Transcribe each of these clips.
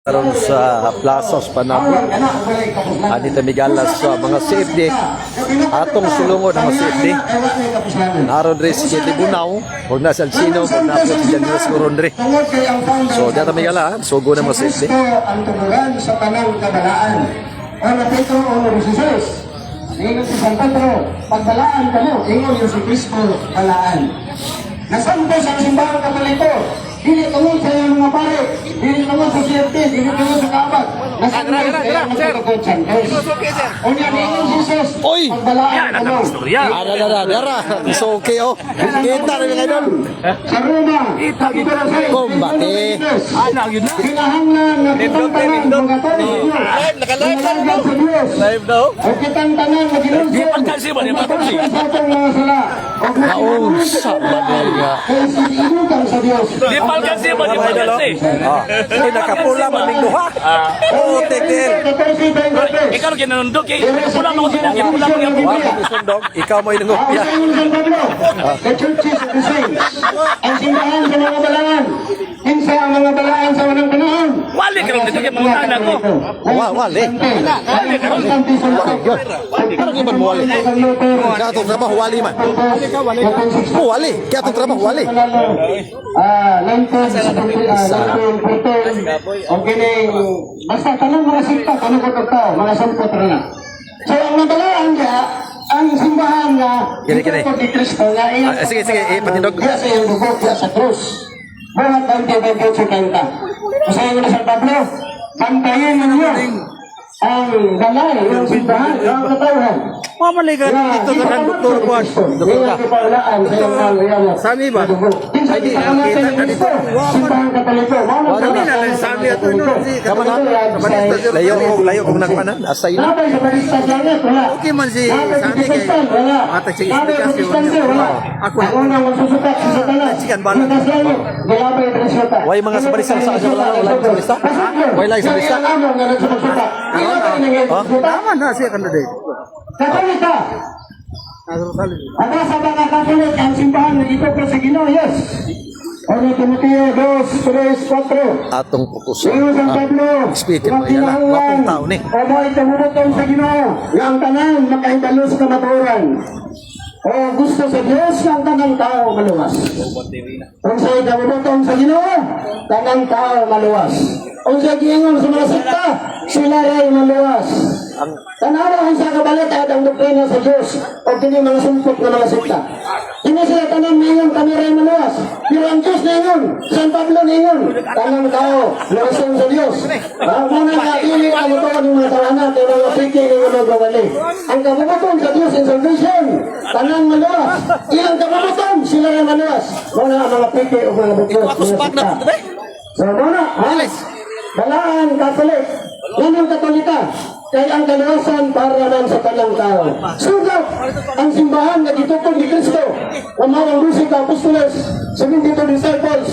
Karon sa Plaza sa Panabo. Ani tamigala sa mga CFD. Atong sulungon ang mga CFD. Naron diri si Jelly Bunaw, ug na si Alcino, ug na po si Janus Corondre. So diya tamigala, sugo na mga CFD. Kristo ang tulugan sa tanang kabalaan. Ano Pedro 1:16. Ingon si San Pedro, pagbalaan kamo, ingon yung si Kristo balaan. Nasantos ang Simbahang Katoliko. Dili tungod sa iyang mga pare, dili tungod sa CFT, dili tungod sa kabag. Nasantos kaya ang magtukod Santos. Unya niingon si Jesus, Oy! pagbalaan kamo. Ara ara ara, so okay oh. Kita rin mga idol. Sa Roma, Kapitulo 6, Kombate. Kinahanglan nga kitang tanan mga tao. Live, naka-live na na sa Diyos. Live daw. O kitang tanan nga ginulsol. Di pagkansi ba? Di pagkansi. Sa atong mga sala. O Naunsa man nga. Kay sinugang sa Diyos. Di palkansi ba? Di palkansi. Ah, ay nakapula man ning duha. Oh, tekel. 14:23. Ikaw ginanundok eh. Pula mo ko tinagin. Pula mo yung Wa ko sundog, ikaw mo inungopya. Ang ingon San Pablo, the churches of the saints, ang simbahan sa mga balaan. Kinsa ang mga balaan sa unang panahon? Wali ka rin dito kay mga tanan ko. Wali. Wali. Yun. Parang iban mo wali. Kaya atong trabaho wali man. Mo wali, kaya atong trabaho wali. Ah, 1914. O kining basta tanong mga sikta, tanong ko tao, mga sampot ra na. So ang nabalaan niya, ang simbahan nga Kini, kini. ni Kristo nga iyang Ah, sige, sige, eh, patindog. Diya sa iyang dugo, diya sa krus. Buhat 20, 28, 30. Sa inyo na San Pablo, bantayan ninyo ang balay, ang simbahan, ang katawhan. Mamali ka dito sa kang Doktor Juan. Doktor ka. Sami ba? Ay, di, kita ka dito. Wala na lang sami ato no. Si Kama na. Layo ko, layo kong nagpanan. Asay na. Nabay sa Barista Langit, wala. Okay man si Nabay sa Sami kay Protestant, wala. Matag siya Nabay sa esplikasyon Protestante, niya. wala. Ako Ang unang magsusukat si Satanas. Sikan bala. Butas Langit, gilabay ang resulta. Way mga sabarista sa asa wala wala sa barista. Way lang sa barista. Ang amo nga nagsusukat. Gilabay ng iyang resulta. Tama na siya kanda dito. Katolika. Ada sa mga Katolik ang simbahan ng ito sa Ginoo, yes. Ano Timoteo 2, 3, 4. Atong pukusan. Ingon San Pablo, Speaker mo yan, ah. Gwapong tao ni. O mo'y tumutong sa Ginoo, nga ang tanan makahibalo sa kamatuoran. O gusto sa Dios nga ang tanang tao maluwas. Unsay kamubutong sa Ginoo, tanang tao maluwas. Unsay giingon sa mga sekta, sila ray maluwas. Tanawa unsa kabalit-ad ang doktrina sa Dios o kini mga sumpot nga mga sekta. Kini sila tanan ningon kami ray maluwas. Pero ang Dios ningon, San Pablo ningon, tanang tao luwason sa Dios. Ang muna nga dili ang mutuon ng mga tawanan kay mga piki ng mga gawali. Ang kabubutong sa Dios in salvation, tanan maluwas. Ilang kabubutong sila ray maluwas. Muna ang mga piki o mga buklot. Ako spark na to, So muna, ha? Balaan, Catholic. Yan ang Katolika. Kay ang kaluwasan para man sa tanang tao. Sugat ang simbahan na gitukod ni Kristo. O mao ang 12 ka apostoles, 72 disciples,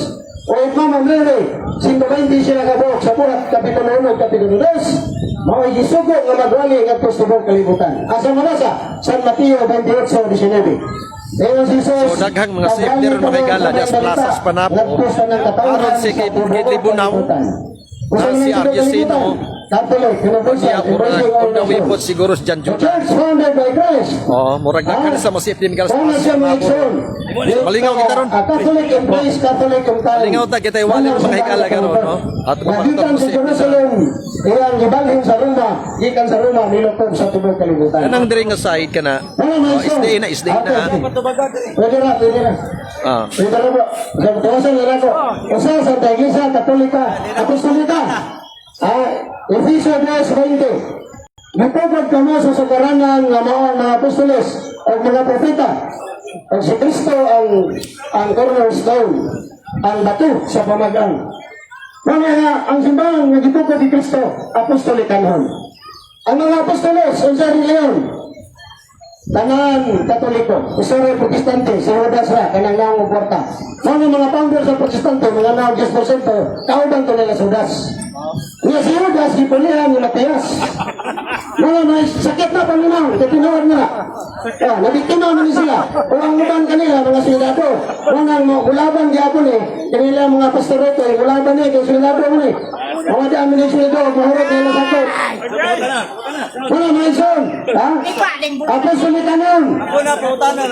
o Mama Mary, 120 sila kabuok sa Buhat, Kapitulo 1, Kapitulo 2, mao gisugo nga magwali ngadto sa tibuok kalibutan. Asa mabasa? San Mateo 28:19. Ingon si Jesus, So, daghang mga CFD ron makigala diya sa Plaza sa Panabo. Ngadto sa nang katawhan Aron si sa Kay tibuok Libunaw, kalibutan. na si Arjusino, Catholic, Universal, Siya po na embracing all kung nations. nawipot siguro si Jan The Jun. church founded by Christ. Oh, murag daghan sa mga CFD mga sa Una Plaza siya sa mga Panabo. igsoon. Malingaw kita ron. A Catholic embrace Catholic ang time. Malingaw ta, kita iwalin mga higala karon, no? At mapantog Nagikan mo sa si Jerusalem, iyang gibalhin sa Roma, gikan sa Roma, nilukob sa tibuok kalibutan. Kanang diri nga side kana. Wala, mga Oh, igsoon. isday na, isday na. Okay, okay. Pwede na, pwede na. Ah. Pwede na po. Sa tuwasan na ako. Usa sa Iglesia Katolika, Apostolika. Ah, Efeso 2:20. Nagpugod kamo sa sukaranan nga mao ang mga apostoles o mga propeta. Ang si Kristo ang cornerstone, ang bato sa pamagang. Mga nga, ang simbahan nga gitukod ni Kristo, apostolikanhon. Ang mga apostoles, unsa rin ngayon? Tanan Katoliko, usa rin Protestante, si Judas ra, kanang naong og kwarta. Mao ni mga founder sa Protestante, mga naong 10%, kauban to nila si Judas. Nga si Judas, gipulihan ni Matias. Mga may sakit na paminaw, kay tinuod na. Ah, nabiktima man ni sila. O ang uban kanila, mga soldado. Unang mo, ulaban gyapon eh. Kanila mga pastorete, ulaban eh, kay soldado man eh. Mga di amin ng sweldo, mahurot nila sa sakot. Wala mga igsoon. Ha? Apostolikanon.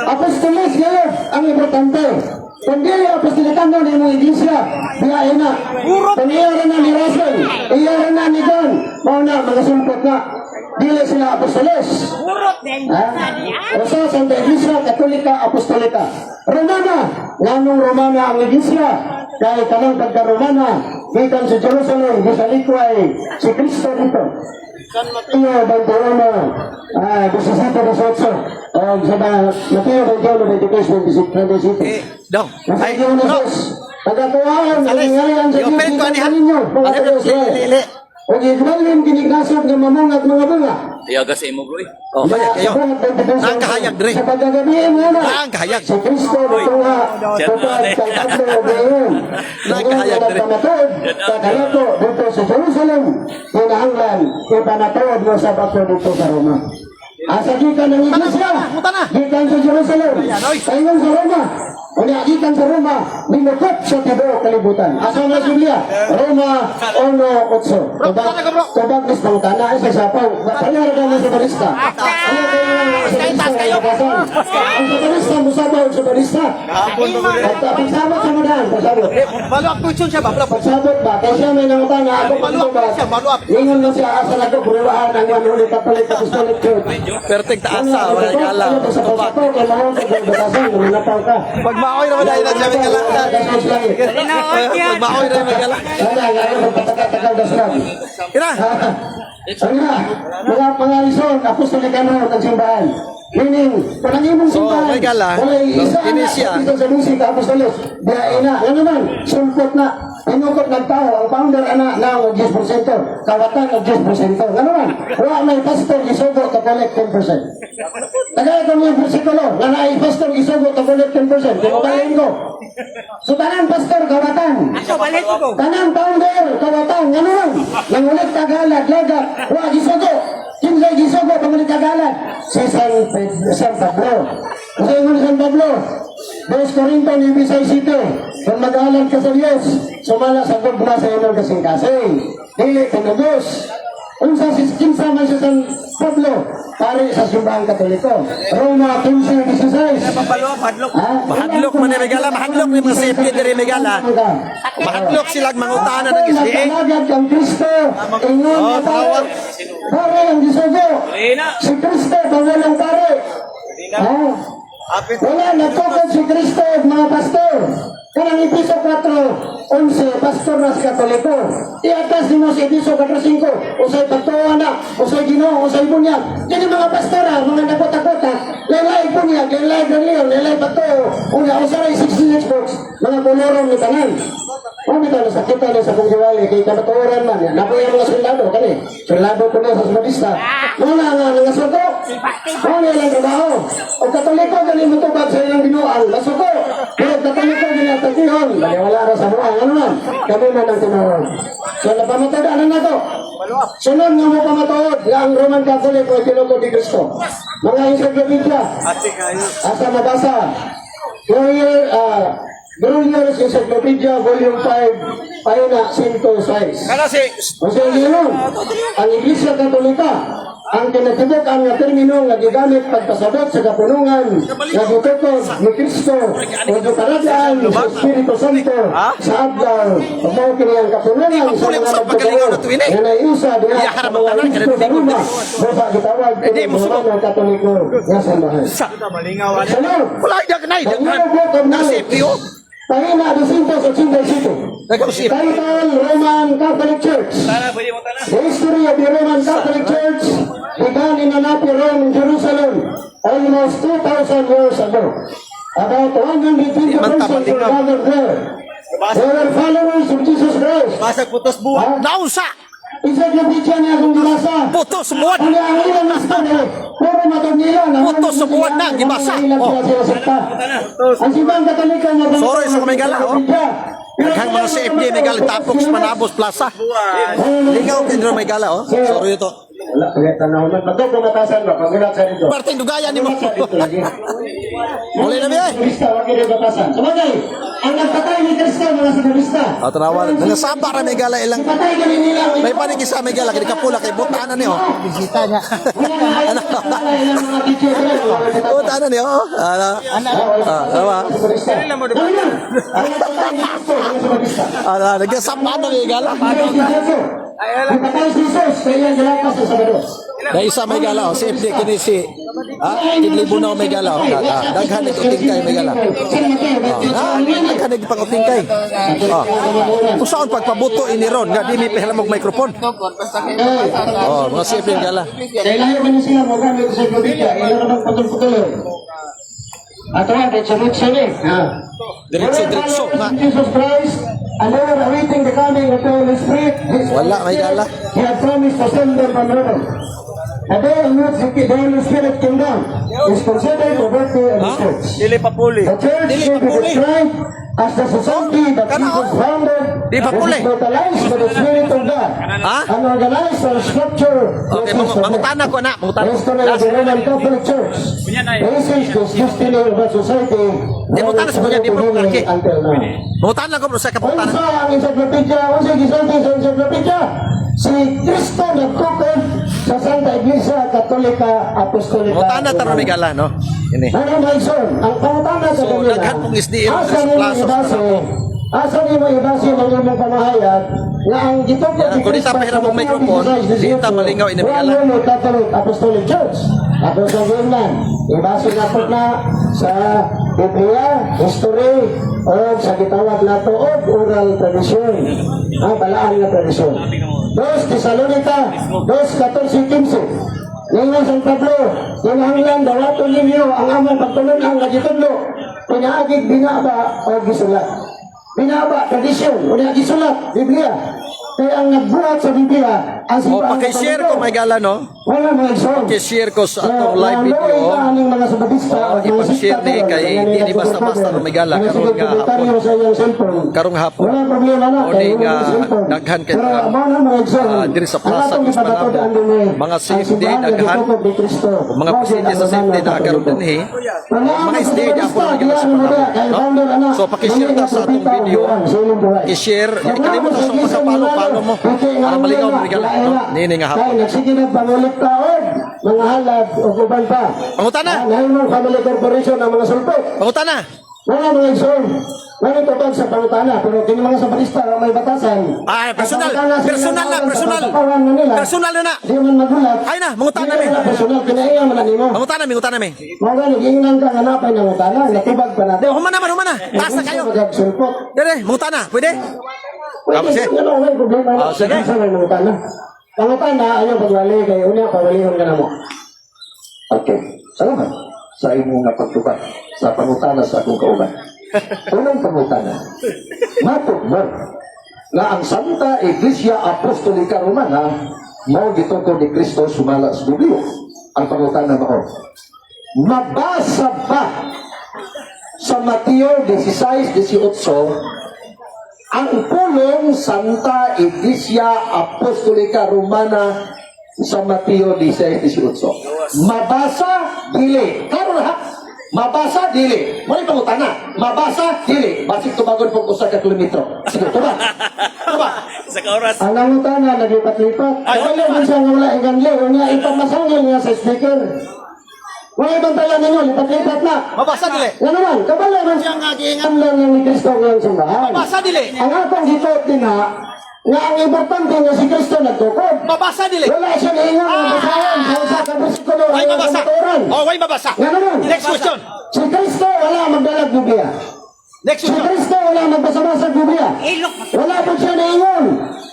Apostolis ngayon ang importante. Kung di apostolikanon imong iglesia, biyahe na. Kung iya na ni Russell, iya na ni John, mao na mga sumpot na. Dili sila apostoles. Ha? Usa sa Iglesia Katolika Apostolika. Romana, nganong Romana ang Iglesia? Kay kanang pagka-Romana, gikan sa Jerusalem, gisalikway si Kristo dito. Mateo 21, 17, 18. O sa mga Mateo 21, 23, 27. Eh, dong. Ay, Ay, bro. Pagkatuwaan, ang Alex, nangyarihan sa Diyos i-open ko ani ha. ninyo, mga Ano, taga-Israel. li, li, li. O gigwalin kiniglasog ng mamong at mga bunga. Ayaw kasi mo, bro, eh. Oh, hayag kayo. Nang kahayag dre. Sa pagkagabi mo na. Nang kahayag. Si Kristo nituha tupad sa tatlo o gayon. Nang kahayag dre. Nagpamatuod sa kalato dito sa Jerusalem. Kinahanglan ipanatuod mo sa bato dito sa Roma. Asa gikan ng iglesia. Muta na. Gikan sa Jerusalem. Paingon sa Roma. Unya gikan sa Roma, minukot sa tibuok kalibutan. Asa nga Biblia? Roma 1:8. Tubag, tubag ni pangutana ay sa sapaw. Pareho ka ng sabalista. Taas kayo. Ang sabalista, musabaw ang sabalista. Pagsabot sa mudahan, pagsabot. Follow up question siya ba? Follow up. Pagsabot ba? Kaya siya may nangutana, ako pagtubag. siya, follow up. Ingon na siya, asa na ko, buruan ang One Holy Catholic Apostolic Church. Perteng taasa, wala gala. Tubag. Tubag. Pag maoy naman dahil na siya may gala. Pag maoy na may gala. Wala, lalo magpatagal-tagal daslan. Ina. Ano na, mga ison, apostolikano ng simbahan. Meaning, kung ang imong So, simbahan, may gala. walay isa Kini na, siya. isa sa musika, apostolos, biyahe na. Ano naman, sumpot na. Inukot ng tao, ang founder ana na ang 10%, kawatan og 10%. Ano naman, wa may pastor isugo to collect 10%. Tagay ko yung bersikulo, nga naay pastor isugo to collect 10%. Kung ko. So tanan pastor kawatan. Tanang founder, kawatan, ano lang? Nangulit kagalag, lagat, wa gisugo. Kinsay gisugo, pangulit kagalag. Si San Pablo. Kasi yung San Pablo, 2 Corinto, 9:7. Kung mag-alag ka sa Diyos, sumala sa gugma sa imong kasing-kasing. Dili pinugos. Unsa si kinsa man si San Pablo, pare sa simbahang Katoliko. Roma 15:16. Ha? Mahadlok man ni Megala, mahadlok ni mga safety diri Megala. Mahadlok sila mangutana ng SDA. Nagtalagad kang Kristo, ingon Oh, nga pare. tawag. Pare ang gisugo. Si Kristo, pangulang pare. Ha? Wala, nagtukod si Kristo at mga pastor. Kanang Episo 4:11, pastor nas Katoliko. Iatas nimo sa Episo 4:5, usay pagtuo na, usay Ginoo, usay bunyag. Kini mga pastora, mga nakot-takot, lelay bunyag, lelay reliyon, lelay pagtuo. Una, usaray 66 books, mga kulorong ni tanan. O bitaw na sakita na sa kong giwali kay kamatuoran man. Napoy ang mga sundalo kani. Sundalo ko na sa sundalista. Muna nga nga suko. Muna ilang trabaho. O Katoliko gani mo tubag sa ilang binuang masuko. Pero Katoliko gani ang tagihon. Bali wala ra sa buang ano man. Kami man ang tinuod. So napamatod ano na to? Sunod nga mo pamatuod nga ang Roman Catholic o tinuod ni Kristo. Mga encyclopedia. Asa mabasa. Gloria, Glorious Encyclopedia, Volume 5, pahina 106. Kana si O sa Leon, ang Iglesia Katolika, ang kinatibok ang nga termino nga gigamit pagpasabot sa kapunungan nga gitukod ni Kristo o giparagaan sa Espiritu Santo sa adlaw ug mao kini ang kapunungan sa Puli mga sa pagkalingaw na tuwin eh. nga naiusa diha Iya, sa harap mga ang tanan, Kristo sa Roma busa gitawag Hindi, kini musuko. mga Katoliko nga sambahan. Sa Sunod, wala dagnay ang daghan. New Book of Na Knowledge, safety oh. pahina 287. Daghang safety. Title, Roman Catholic Church. Tara, pwede mo tana. The history of the Roman Catholic Church began in Anapi, Rome, in Jerusalem, almost 2,000 years ago. About 120 Manta, persons were malingaw. gathered there. They were followers of Jesus Christ. Basag putos buwan. Ha? Nausa. Encyclopedia niya akong gibasa. Putos buwan. Ano ang ilang history? Puro matod nila. Putos sa buwan na, gibasa. Oh. Ang simbang Katolika nga Sorry sa kumigala, oh. Daghang mga CFD may gala tapok sa Manabos Plaza. Lingaw kinro may gala oh. Sorry ito. Wala, kaya tanaw na. Pagka kumatasan ba, pagulat sa dito. Parteng dugayan nimo. Sa dito lagi. Muli na biya. Turista, wag kayo batasan. Sabagay, Ang nagpatay ni Kristo, mga Sabadista. Ah, tanawa, nangasaba ra may gala ilang Patay gani nila ang May panig isa may gala kini kapula kay butana ni oh. Bisita niya. Ano? Ilang mga teacher nila, mga Butana ni oh. Ano? Ah, tama. Sabadista. Ano yan? Ang nagpatay ni Kristo, mga Sabadista. Ano, nagasaba na may gala. Patay si Jesus. Ipatay si Jesus sa iyang gilapas sa Sabado. Na isa may gala oh, CFD kini si kini Libunaw may gala oh. Daghan ni utingkay may gala. Ah, daghan ni pang utingkay. Oh. Usaon pagpabuto ini ron nga di mi pahilamog microphone. Oh, mga CFD ang gala. Kaya layo man sila mo gamit sa encyclopedia, ilang naman putol-putol. Ato nga, diretso-diretso ni. Ha. Diretso diretso nga. Jesus Christ, and they were awaiting the coming of the Holy Spirit. His Wala, may gala. He had promised to send them from heaven. A day in which the Holy Spirit came down is considered the birthday of the church. Dili pa puli. The church Dili may be pa puli. described as the society that Kana, Jesus oh. founded, Di pa which puli. is vitalized by the Spirit of God, Ha? and organized on scripture. Okay, mangutana ko na, mangutana. History of the Roman Catholic Church. This is the destiny of that society. Di mo tanas mo niya, di mo laki. Until now. Mangutana ko bro sa kaputana. Unsa ang encyclopedia? Unsa gisulti sa encyclopedia? Si Kristo nagtukod sa Santa Iglesia Katolika Apostolika. Mangutana ta ron may gala no. Ini. Ano mga igsoon? Ang pangutana sa So, kanila, daghan pong isdi iro asa sa nimo plaza sa ibase, asa nimo ibase ang imong pamahayag nga ang gitukod Yan, ni kung di Kristo ta pahiram sa og microphone, Mateo di ta 16, malingaw ini 18, may gala. Roman Catholic Apostolic Church. Ato sa Greenland, ibase nato na sa Biblia, history, o sa gitawag nato og oral tradition. Ang balaan nga tradisyon. 2 Tesalonica, 2:14-15. Ngayon San Pablo, kinahanglan dawaton ninyo ang among pagtulunan nga gitudlo. Pinaagig binaba o gisulat. Binaba, tradisyon, o gisulat, Biblia. Kaya ang nagbuhat sa Biblia, ang O simbahan paki-share ko may gala no. Wala mga igsoon. Paki-share ko sa atong live video. Aning mga Sabadista, Oo, o mga ipag-share sikta ni karon, kay kaya di ni nila basta-basta suporta. ro may gala Mga karon sige, nga komentaryo hapon. sa iyang cellphone. Karong hapon. Wala problema na. O kay ni wala nga yung cellphone. daghan kay Pero mao na mga igsoon, diri sa ang plaza atong Cruz gipabatod Panabo, ang dinhi, mga ang safety simbahan nga daghan. gitukod ni Kristo. Mga Mao presidente gyud sa ang safety Romano na karon Katoliko. dinhi. Wala Mga ang isdi Sabadista, gyapon may gala diyan sa mo Panabo. na, kay No? founder ana, So paki-share ta sa atong manila video. propeta, sa ilang buhay. I-share, kalimot sa pagka-follow, follow mo para malingaw mo gala no. Nini nga hapon. Kay nagsige na pangulit taon, mga halad o uban pa. Pangutana. Ah, nahimong family corporation ang mga sulpot. Pangutana. Wala mga igsoon. Wala tubag sa pangutana, pero kini mga Sabadista ang may batasan. Ay, personal. Ang pangutana sa Personal na, ilang taon, personal. tapawan na nila. Personal na na. Di man magulat. Ay na, mangutana Di mi. man personal, kinaiya man na nimo. Mangutana mi, mangutana mi. Mga gani, giingnan ka nga napay nangutana, natubag pa natin. Di, humana man, humana. Taas na kayo. Magsulpot. Dere, mangutana. Pwede? Pwede, Tapos, eh. ano, may problema. Ah, sige. Sa may mangutana. Pangutana, ayaw pagwali kay una, pawalihon ka na mo. Okay. Salamat sa imong nga pagtubag sa pangutana sa akong kauban. Unang pangutana, matod mo nga ang Santa Iglesia Apostolika Romana mao gitukod ni Kristo sumala sa Biblia. Ang pangutana mao, mabasa ba sa Mateo 16:18 ang pulong Santa Iglesia Apostolika Romana sa Mateo 16:18? Mabasa dili. Karon ha. Mabasa dili. Mo ni pangutana. Mabasa dili. Basig tubagon pag usa ka kilometro. Sige, tubag. Tubag. Sa ka oras. Ang nangutana, naglipat-lipat. Wala man siya nga wala iganli. Unya, ipamasangil nga sa speaker. Wala ibang tala ninyo, lipat-lipat na. Mabasa dili. Nga naman, kabalo man siya nga giingan lang ni Kristo ngayong simbahan. Mabasa dili. Ang atong gituot din ha, nga ang importante nga si Kristo nagtukod. Mabasa dili. Wala siya niingon ang basahan sa usa ka bersikulo Way ang mabasa. kamatuoran. Oh, way mabasa. Nga naman, Next question. si Kristo wala magdalag Biblia. Next Si question. Kristo wala magbasa-basa Biblia. Wala po siya niingon.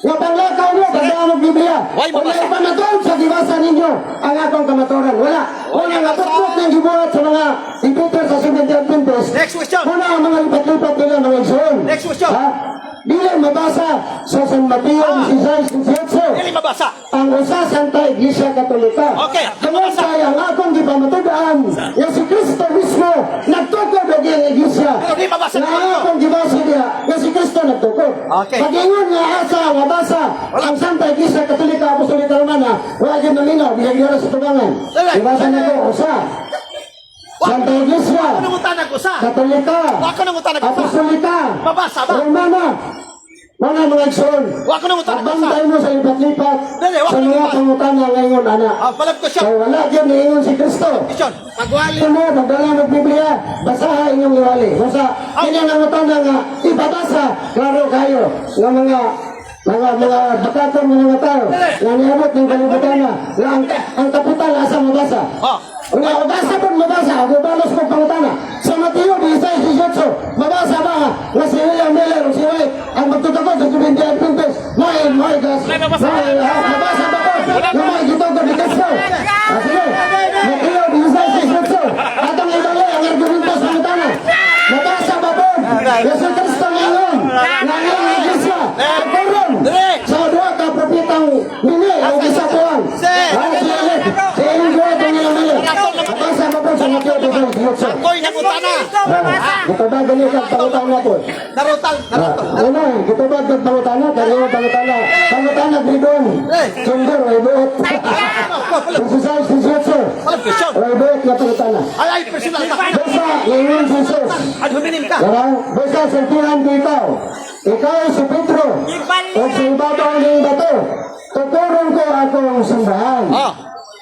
Nga panglakaw niyo, tandaan mo Biblia. Why Wala mabasa? ipamatuod sa gibasa ninyo ang akong kamatuoran. Wala. Wala nga tuktok ng gibuhat sa mga Peter sa Seventh Adventist. Next question. Wala ang mga lipat-lipat nila mga igsoon. Next question. Ha? Dili mabasa sa San Mateo 16:18. Dili mabasa. Ang usa Santa Iglesia Katolika. Okay. Tungod kay ang akong gipamatud-an nga si Kristo mismo nagtukod og iyang iglesia. Pero di mabasa Nga dito. ang akong gibasa niya nga si Kristo nagtukod. Okay. Pag-ingon nga asa nga basa ang Santa Iglesia Katolika Apostolika Romana, wala gyud naminaw bisag dira sa tubangan. Dali. Gibasa nako usa. Santa Iglesia, Ako nangutana og usa. Katolika, Wa ko nangutana og usa. Apostolika, Mabasa ba? Romana, mga mga igsoon, Wa ko nangutana og usa. pagbantay mo sa lipat-lipat Dili, wa sa ko mga nangutana. pangutana ngayon, ana. Ah, follow-up question. Kaya wala gyud niingon si Kristo. Question. Pagwali. Ito mo, magdala ng Biblia, basaha inyong iwali. Basta, kini ang nangutana nga, ipabasa, klaro kayo, nga mga bakaton ng mga tao, nga niabot ng kalibutan na, nga ang kapital asa mabasa. Ah. Nga, mabasa po mabasa, ako balos po pangutana. Sa Mateo 16:18, mabasa ba nga, nga si William Miller o si White, ang magtutukod sa Seventh-day Adventist, may gas, may, mabasa ba po, nga may gitugod ni Kristo? Ah, sige, Mateo 16:18, atong ibali ang argumento sa pangutana. Mabasa ba po, nga si Kristo ngayon, nga ang iglesia, pagkaroon, sa duha ka propetang mini o isa buwan. Ah, si Elec, si Ellen White ang ilang mili. Mabasa ba po sa Mateo 16:18? Ako'y nangutana. Gitubag gani kag pangutana po. Narutal, narutal. Ano, gitubag kag pangutana, kaya yung pangutana. Pangutana gridon. Sundor, ay buot. 16:18. Follow-up question. Ay buot nga pangutana. Ay, ay, personal ta. Basta, ngayon si Jesus. Ad hominem ka. Diba? Basta, sultihan ko ikaw. Ikaw si Pedro. O sa ibabaw ng bato. Tuturon ko akong simbahan. Ah.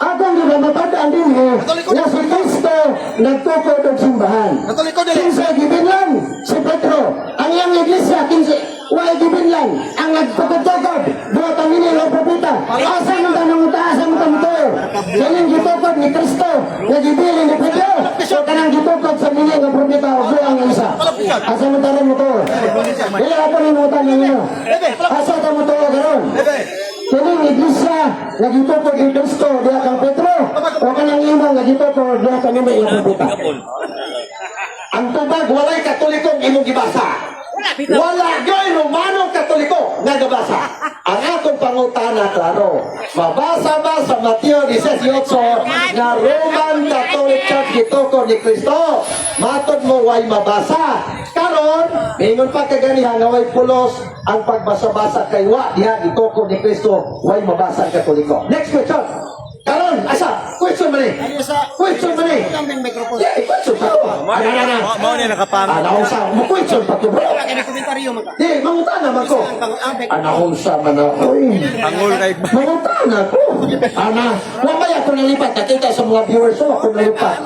Akong ginamatad-an din eh, na si Kristo nagtukod og simbahan. Katoliko dili. Kinsa gibinlan si Pedro. Ang iyang iglesia kinsa way gibinlan ang nagtukod-tukod duha ka mini nga propeta. Asa man ta nanguta, asa man ta mutuo? Kining gitukod ni Kristo nga gibilin ni Pedro. So kanang gitukod sa mini nga propeta og buang ang isa. Asa man ta ron mutuo? Dili ako ni mutuo ninyo. Asa ta mutuo karon? Bebe. Kining iglesia nga gitukod ni Kristo diha kang Pedro o kanang imo nga gitukod diha kanimo iyang propeta. Ang tubag, walay Katolikong imong gibasa. Wala gyoy Romano Katoliko nga gabasa. Ang atong pangutana, klaro. Mabasa ba sa Mateo 18 nga Roman Catholic Church gitukod ni Kristo? Matod mo way mabasa. Karon, mingon pa kaganihan nga way pulos ang pagbasa-basa kay wa diha gitukod ni Kristo, way mabasa ang Katoliko. Next question. Karon, asa? Question man ni. Question man ni. Yeah, question pa to. Ano na na? Mao ni nakapang. Ano sa mo question pa to, bro? Di, mangutana man ko. Ano sa man ako eh. Angol kay Mangutana ko. Ana, mamaya ko nalipat. Nakita sa mga viewers ko, ako nalipat.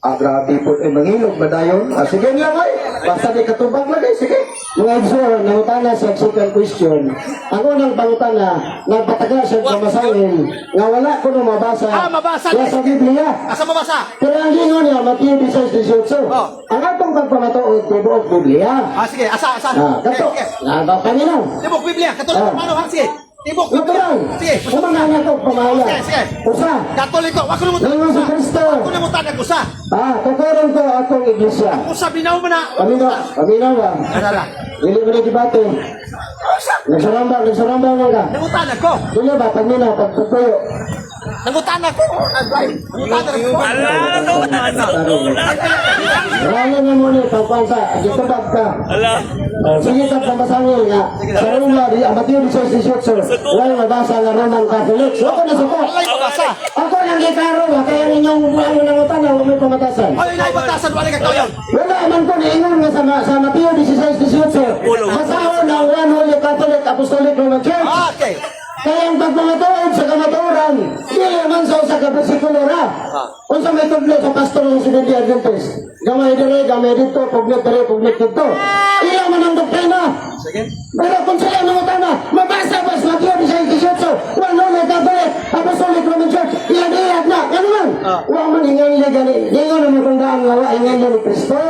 Ah, grabe po. Eh, mangilog ba dayon? Ah, sige lang ay. Basta di katubag lagi, sige. Mga igsoon, nangutana sa second question. Ang unang pangutana, nagpataga siya sa masahin, nga wala ko nung mabasa. Ah, mabasa. Nga sa Biblia. Asa mabasa? Pero ang gingon niya, Mateo 16:18. Oh. Ang atong pagpamatuod, tibuok Biblia. Ah, sige, asa, asa. Ah, kato. Sige, sige. Ah, ba, Panginoon. Tibok Biblia, Katoliko Ah. Romano, ha? Sige. Tibok Biblia. Natural. Sige. Umanganga ko, pamahaya. Sige, sige. Usa. Katoliko, wa ko nangutana. Ningon si Kristo. Ako nangutana og usa. Ah, tuturon ko atong iglesia. Usa binaw man na. Paminaw, paminaw ba? Arara. Dili mo na debate. Usa. Nagsaramba, nagsaramba man ka. Nangutana ko. Dili ba, paminaw, pagtutuyo. Nangutana ko. Nangutana ko. Raya nga muna, pagpansa, gitubag ka. Oh, sige ka, pamasangil nga. Sa Roma, di, ang Mateo 18, wala mabasa nga Roman Catholic. So, ako nasuko. Walay mabasa. Ako nang gitaro ba, kaya ninyong ang nangutana, huwag may pamatasan. Ay, nay batasan wala ka kayon. Wala man ko niingon nga sa Mateo 16:18. Basahon ang One Holy Catholic Apostolic Roman Church. Ah, okay. Kaya ang pagmamatuod sa kamatuoran, dili man sa usa ka bersikulo ra. Unsa may tudlo sa pastor ng Seventh-day Adventist? Gamay dire, gamay didto, pugnit dire, pugnit didto. Iya man ang doktrina. Sige. Pero kung sila nangutana, mabasa ba sa Mateo 16:18? One Holy Catholic Apostolic Roman Church. Iyad-iyad na. Ano man? Wa man ingan gani. Ingon naman kung daan nga wa ingan ni Kristo.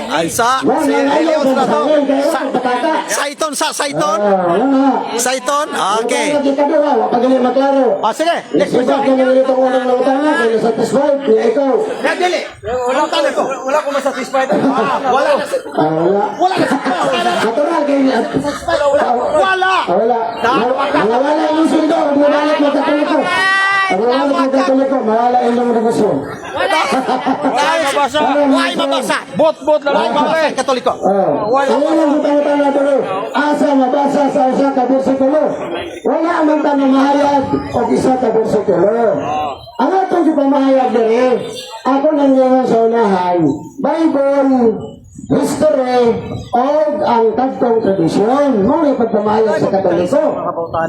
Ay sa Wa si nga ayaw Leon sa na to. sangil kayo ang patata. Saiton sa Saiton. Ah, wala nga. Saiton. Okay. Ang ikaduha, wa pa gali maklaro. Ah, sige. Next Nagsibat question. na mga itong unang nangutana, kaya satisfied, niya ikaw. Ya, dili. Nangutana ko. Wala ko masatisfied. Ah, wala na. Ah, wala. Wala na. Natural, kaya Wala. Wala. Ah, wala. Nawala yung sweldo, ang mabalik mo Katoliko. Ang mabalik mo Katoliko, mawala yung negosyo. Wala mabasa. Why mabasa? Bot-bot lang. Why mabasa Katoliko? Oh. Ang unang pangutana dito, asa mabasa sa usa ka bersikulo. Wala man ta mahayag og isa ka bersikulo. Ang atong Akong gipamahayag diri. Ako nang ngayon sa unahan, Bible, history, o ang tagtong tradisyon. Mao ni pagpamahayag sa Katoliko.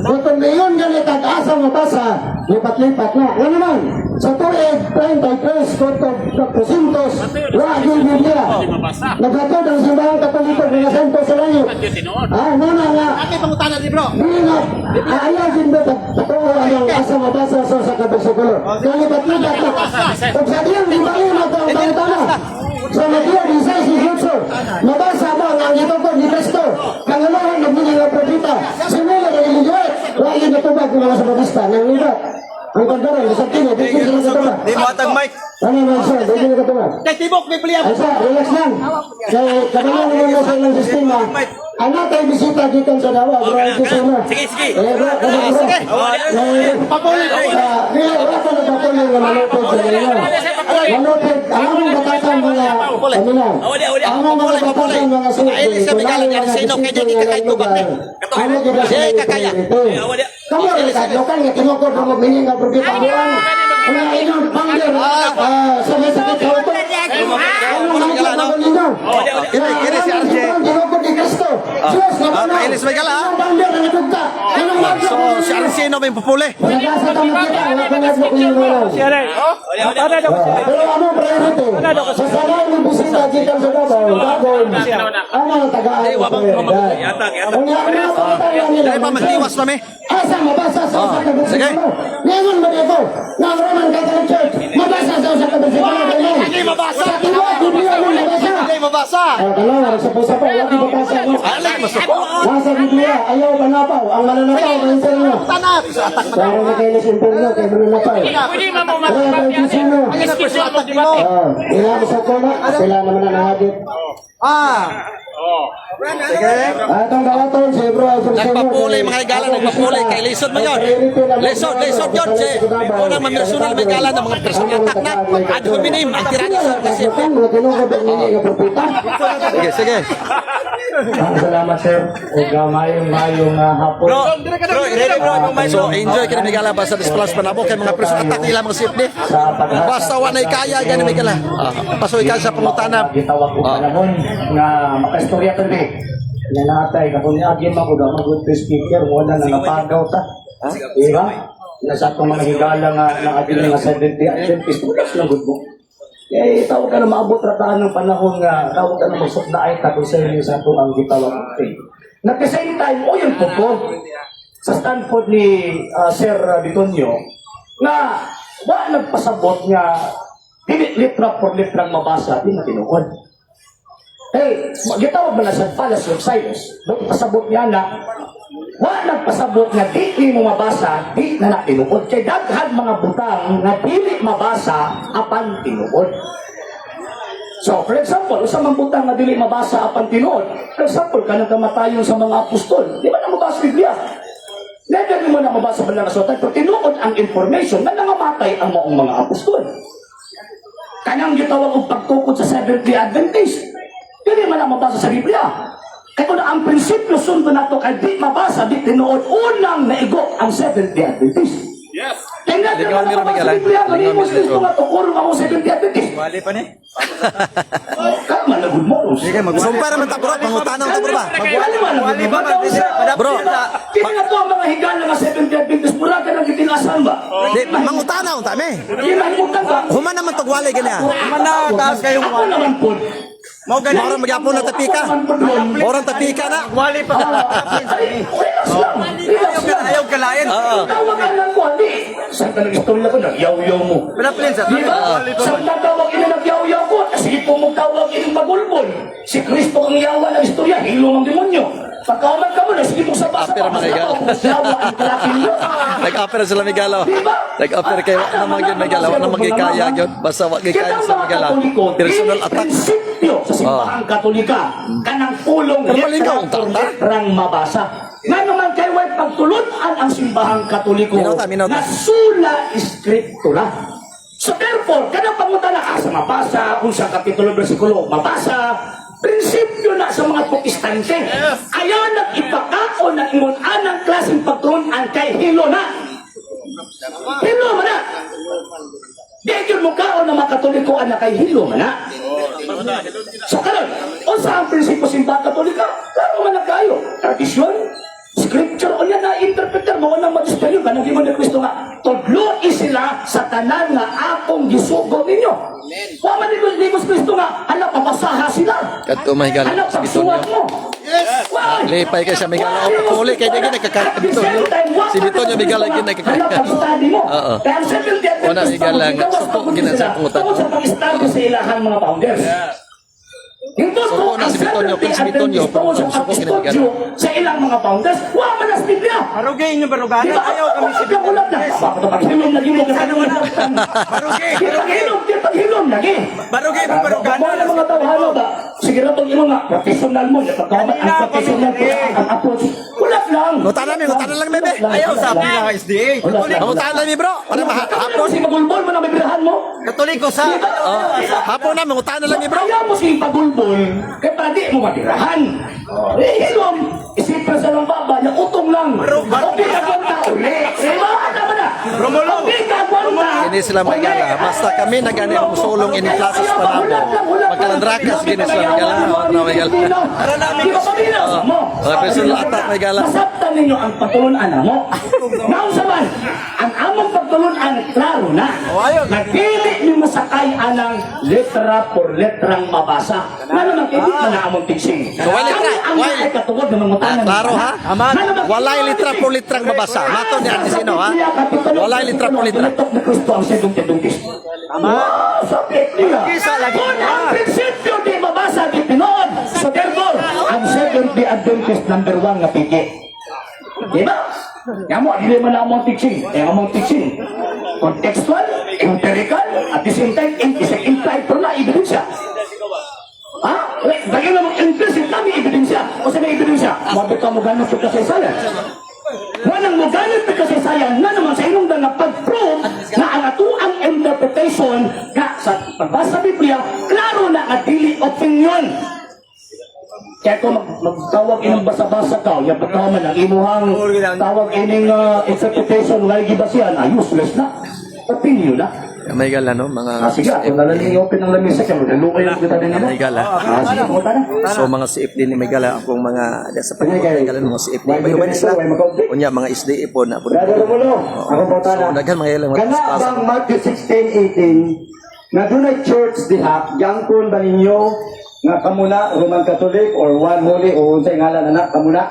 Kung ngayon ganit ang asa mabasa, lipat-lipat na. Nga naman, sa tuig 33 kutob 400, wa gyud Biblia. Naghatod ang simbahang Katoliko mga santo sa langit. Ah, muna nga. Ate pangutana di, bro. Dili na, ayaw din ba totoo ang asa mabasa sa kabersikulo. Nalipat-lipat na. Kung sa diyang di ba yun ito ang pangutana? Sa Mateo 16:18, mabasa mo ang gitukod ni Kristo. Kangalahan ng mga propeta. Simula ng Eliot, wa yun natubag ng mga sabatista. Nang libat. Ang pagdaran, sa kini, di sila katubag. Di mo atag mic. Ano man sir, di sila katubag. Kay tibok Biblia. Ay sir, relax lang. Kay kabalo naman na sa ilang sistema. Ano tayo bisita gikan sa Davao, bro, ito sa inyo. Sige, sige. Eh, bro, bro, bro. Eh, Papulit. dili, wala ko nagpatuloy nga malupod sa inyo. Malupod, ang among batasan mga, ano na, ang among mga batasan mga suki, kung ano mga bisita nga lugar, ano gid sa priority. Kamu rin kadlokan nga tinukod mo mining nga propeta buang. Nga inyong pangger sa may sakit sa utok. Ano mga ninyo? Kini, kini si RJ. Tinukod ni Kristo. Diyos na Ah, muna. kainis may gala, ah. Anong pangger na nadugta? Anong madlok So, na si RJ no may pupuli. Nagasa ka makita, wala ka na sa kuya mo. Pero ano priority? Sa sanay ng bisita gikan sa Davao, Dagon, ang mga tagaan ng prioridad. Unya, ang mga pangutana nila, Dahil pa magtiwas pa mi. Asa mabasa sa usa ka sige. bersikulo? Ngayon ba dito? Na ang Roman Catholic Church, mabasa sa usa ka bersikulo kayo. Hindi mabasa. Sa tiwag, Biblia mo mabasa. Hindi mabasa. Oh, dalawa, sa pusa pa, wala kang mabasa. No? Alay, masuko. Nasa Biblia, ayaw manapaw. Ang mananapaw, ang impernyo. Pero na kayo sa impernyo, kay mananapaw. Pwede mo Wala tayo kisino. Oh, ila mo sa kuna, sila naman ang nahagit. Ah. Sige. Atong dawaton, si Bro, ay Nagpapuli mga higala, nagpapuli kay lisod man yun. Lisod, lisod yun. Si unang mamersonal may gala ng mga personal attack na. Ad hominem ang tirada sa presidente. Mga tinukod ang hindi nga propeta. Sige, sige. Salamat, sir. Ug maayong maayong hapon. Bro, bro, ready bro, imong mic. So, enjoy kini Migala basta displus panabo kay mga personal attack nila mga safety. Basta wa nay kaya gani Migala. Ah, pasoy ka sa pangutana. Gitawag ko panahon nga makaistorya ta di. Nanatay ka kung niagi man ko magud speaker wala na napagaw ta. Di ba? Nasa atong mga higala nga naadili nga 70 Adventist wala lang gud mo. Kaya tawag ka na maabot ra ng panahon nga tawag ka na magsuknaay ta concerning sa atong ang gitawag og faith. At the same time, o yun po ko, sa Stanford ni Sir Bitonio, na wa nagpasabot nga dili litra por litrang mabasa, di na tinuod. Eh, gitawag man na sa Palace of Cyrus. Nagpasabot niya na, wa nagpasabot nga di nimo mabasa, di na na tinuod. Kay daghan mga butang nga dili mabasa apan tinuod. So, for example, usa man butang nga dili mabasa apan tinuod. For example, kanang kamatayon sa mga apostol, di ba na mabasa Biblia? Never mo na mabasa ba lang sa pero tinuod ang information na nangamatay ang maong mga apostol. Kanang gitawag og pagtukod sa Seventh-day Adventist. Dili man ang mabasa sa Biblia. Kaya kung ang prinsipyo sundo nato kay di mabasa, di tinuod, unang naigo ang Seventh-day Adventist. Yes. Kaya nga Lingaw naman ni mabasa Miguel, sa ah. Biblia, Lingaw ganun mo ni Miguel. nga tukurong ako Seventh-day Adventist. Wali pa ni. Kalma na gud mo. Sumpa naman ta bro, pangutana ta bro ba? Wali man Wali pa man. Bro. Kini na to ang mga higala nga Seventh-day Adventist, mura ka nang gitinasan ba? Di mangutana unta mi. Di mahimutan ba? Human naman tugwalay gani ah. Mana taas kayong Ako naman po. Mao gani. Mora magyapon na tapika. Mora tapika na. Wali pa. Ay, relax lang. Relax lang. Ayaw kalain. Tawag ka lang ko, hindi. Saan ka nag-istorya ko, nagyaw-yaw mo. Pinaplin sa. Di ba? Saan tatawag ina nagyaw-yaw ko? Sige po mong tawag ining pagulbol. Si Kristo ang yawa ng istorya, hilong ang demonyo. Pagkauman ka mo na, sige mong sabasa. Apira mga higala. Yawa ang kalaki niyo. Nag-apera sila Migala. Di ba? Nag-apera kayo wa naman gyud Migala, wa naman gyud kaya gyud. Basta wa gyud kaya Kitang sa mga Migala. Katoliko, Personal dili attack. prinsipyo sa simbahang Katolika, kanang pulong Pero malingaw letra ang por tarta. letrang mabasa. Nga naman kay way pagtulunan ang simbahang Katoliko Minota, minota. na sula iskriptura. So therefore, kanang pangutana asa mabasa, kung sa kapitulo bersikulo mabasa, prinsipyo na sa mga protestante. Ayaw nag-ipakaon na ingon anang klaseng pagtulunan kay hilo na. Hilo man na. Katoliko ana kay hilo man na. So karon, unsa ang prinsipyo simbahan Katolika? Klaro man na kayo. Tradisyon, scripture unya na interpreter mo nang magisperyo kanang giingon ni Kristo nga tudloi sila sa tanan nga akong gisugo ninyo. Wa man ni Kristo nga hala papasaha sila. Kadto mahigala Hala si Bitonyo. pagsuwat mo. Yes. Lipay kay siya migala. O uli kay di gid nagkaka Bitonyo. Si Bitonyo migala gid nagkaka. Hala pag-study mo. Oo. Kaya ang Seventh-day Wala, Adventist higala nga. gawas Suko, pagod gina sa sila pangutan. tungod sa pag-study sa ilahang mga founders. Hingtod Suko ko na ang si Bitonyo, Seventh-day pero si Bitonyo, Adventist tungod sa suko pag-studio sa ilang mga founders, wa man as Biblia. Barugay inyo barugana. Di ba? Ayaw kami si Ang ulat na. Bakit ito paghilom lagi mo? Barugay. Di paghilom, di paghilom lagi. Barugay ba barugana? Mga mga tawhano ba? Sige na pag imo nga, professional mo. Pagkaman ang Kanina, professional kami po ang approach. Ulat lang. Ngutana mi, ngutana lang, bebe. Ayaw sa pila SDA. Ulat lang. Ngutana mi bro, para mahapon. Si magulbol mo na may birahan mo. Katoliko sa. Oh, hapon na mangutana lang mi bro. Ayaw mo sige pagulbol, kaya para di mo mabirahan. Eh, hilom, isipin sa lang baba, na utong lang. Okay ka gwanta uli. Eh, mga tama na. Romulo. Okay ka gwanta. Kini sila magala. Basta kami na gani ang musulong ini klases panabo. Magkalandrakas kini sila magala. Oh, na magala. Para namin Di ba paminaw mo? Oh, pero atak may gala. Masabtan ninyo ang pagtulunan mo. Naunsa man, ang among pagtulunan klaro na. Nagdili ni masakay anang letra por letrang mabasa. Nga naman kay di man na among tiksing. So, wala letra, Kami ang wala. naay katungod ng mga Ah, klaro ha? Walay litra por litrang mabasa. Mato ni Ate Sino ha? Walay litra por litra. Tinitok ni Kristo ang sidong tidungkis. Tama. Wow, sa Biblia. Kisa lagi. Kung ang prinsipyo di mabasa di tinuod. So therefore, ang Seventh-day Adventist number 1 nga piki. Di ba? Kaya mo, dili man na among teaching. Kaya among teaching. Contextual, empirical, at the same time, implied pero na ebidensya. Ha? Wait, bagay namang implicit na may ebidensya. O sa may ebidensya, mabit ka mo ganun sa kasaysayan. Wanang mo ganun sa kasaysayan na naman sa inong na pag-prove na ang atuang interpretation nga sa pagbasa sa Biblia, klaro na nga dili opinion. Kaya kung magtawag inang basa-basa ka, yung pagkaman ang imuhang tawag ining interpretation nga gibasihan, useless na. Opinion na. May gala no mga Ah, sige, kung nalang i-open ang lamisa, kaya maglalukay yung kita din naman. May gala. Ah, sige, pumunta na. So mga CFD ni Megala akong mga sa Sige, kay- pagkagal mga CFD. Why Bayo ba sila? why makaupdi? Unya mga SDA po na po. Brother Romulo, ako po So tana. daghan mga ilang mga Kana espasa. bang Matthew 16:18 nga dunay church diha, gangkon ba ninyo nga kamuna Roman Catholic or one holy o unsay ngalan ana kamuna?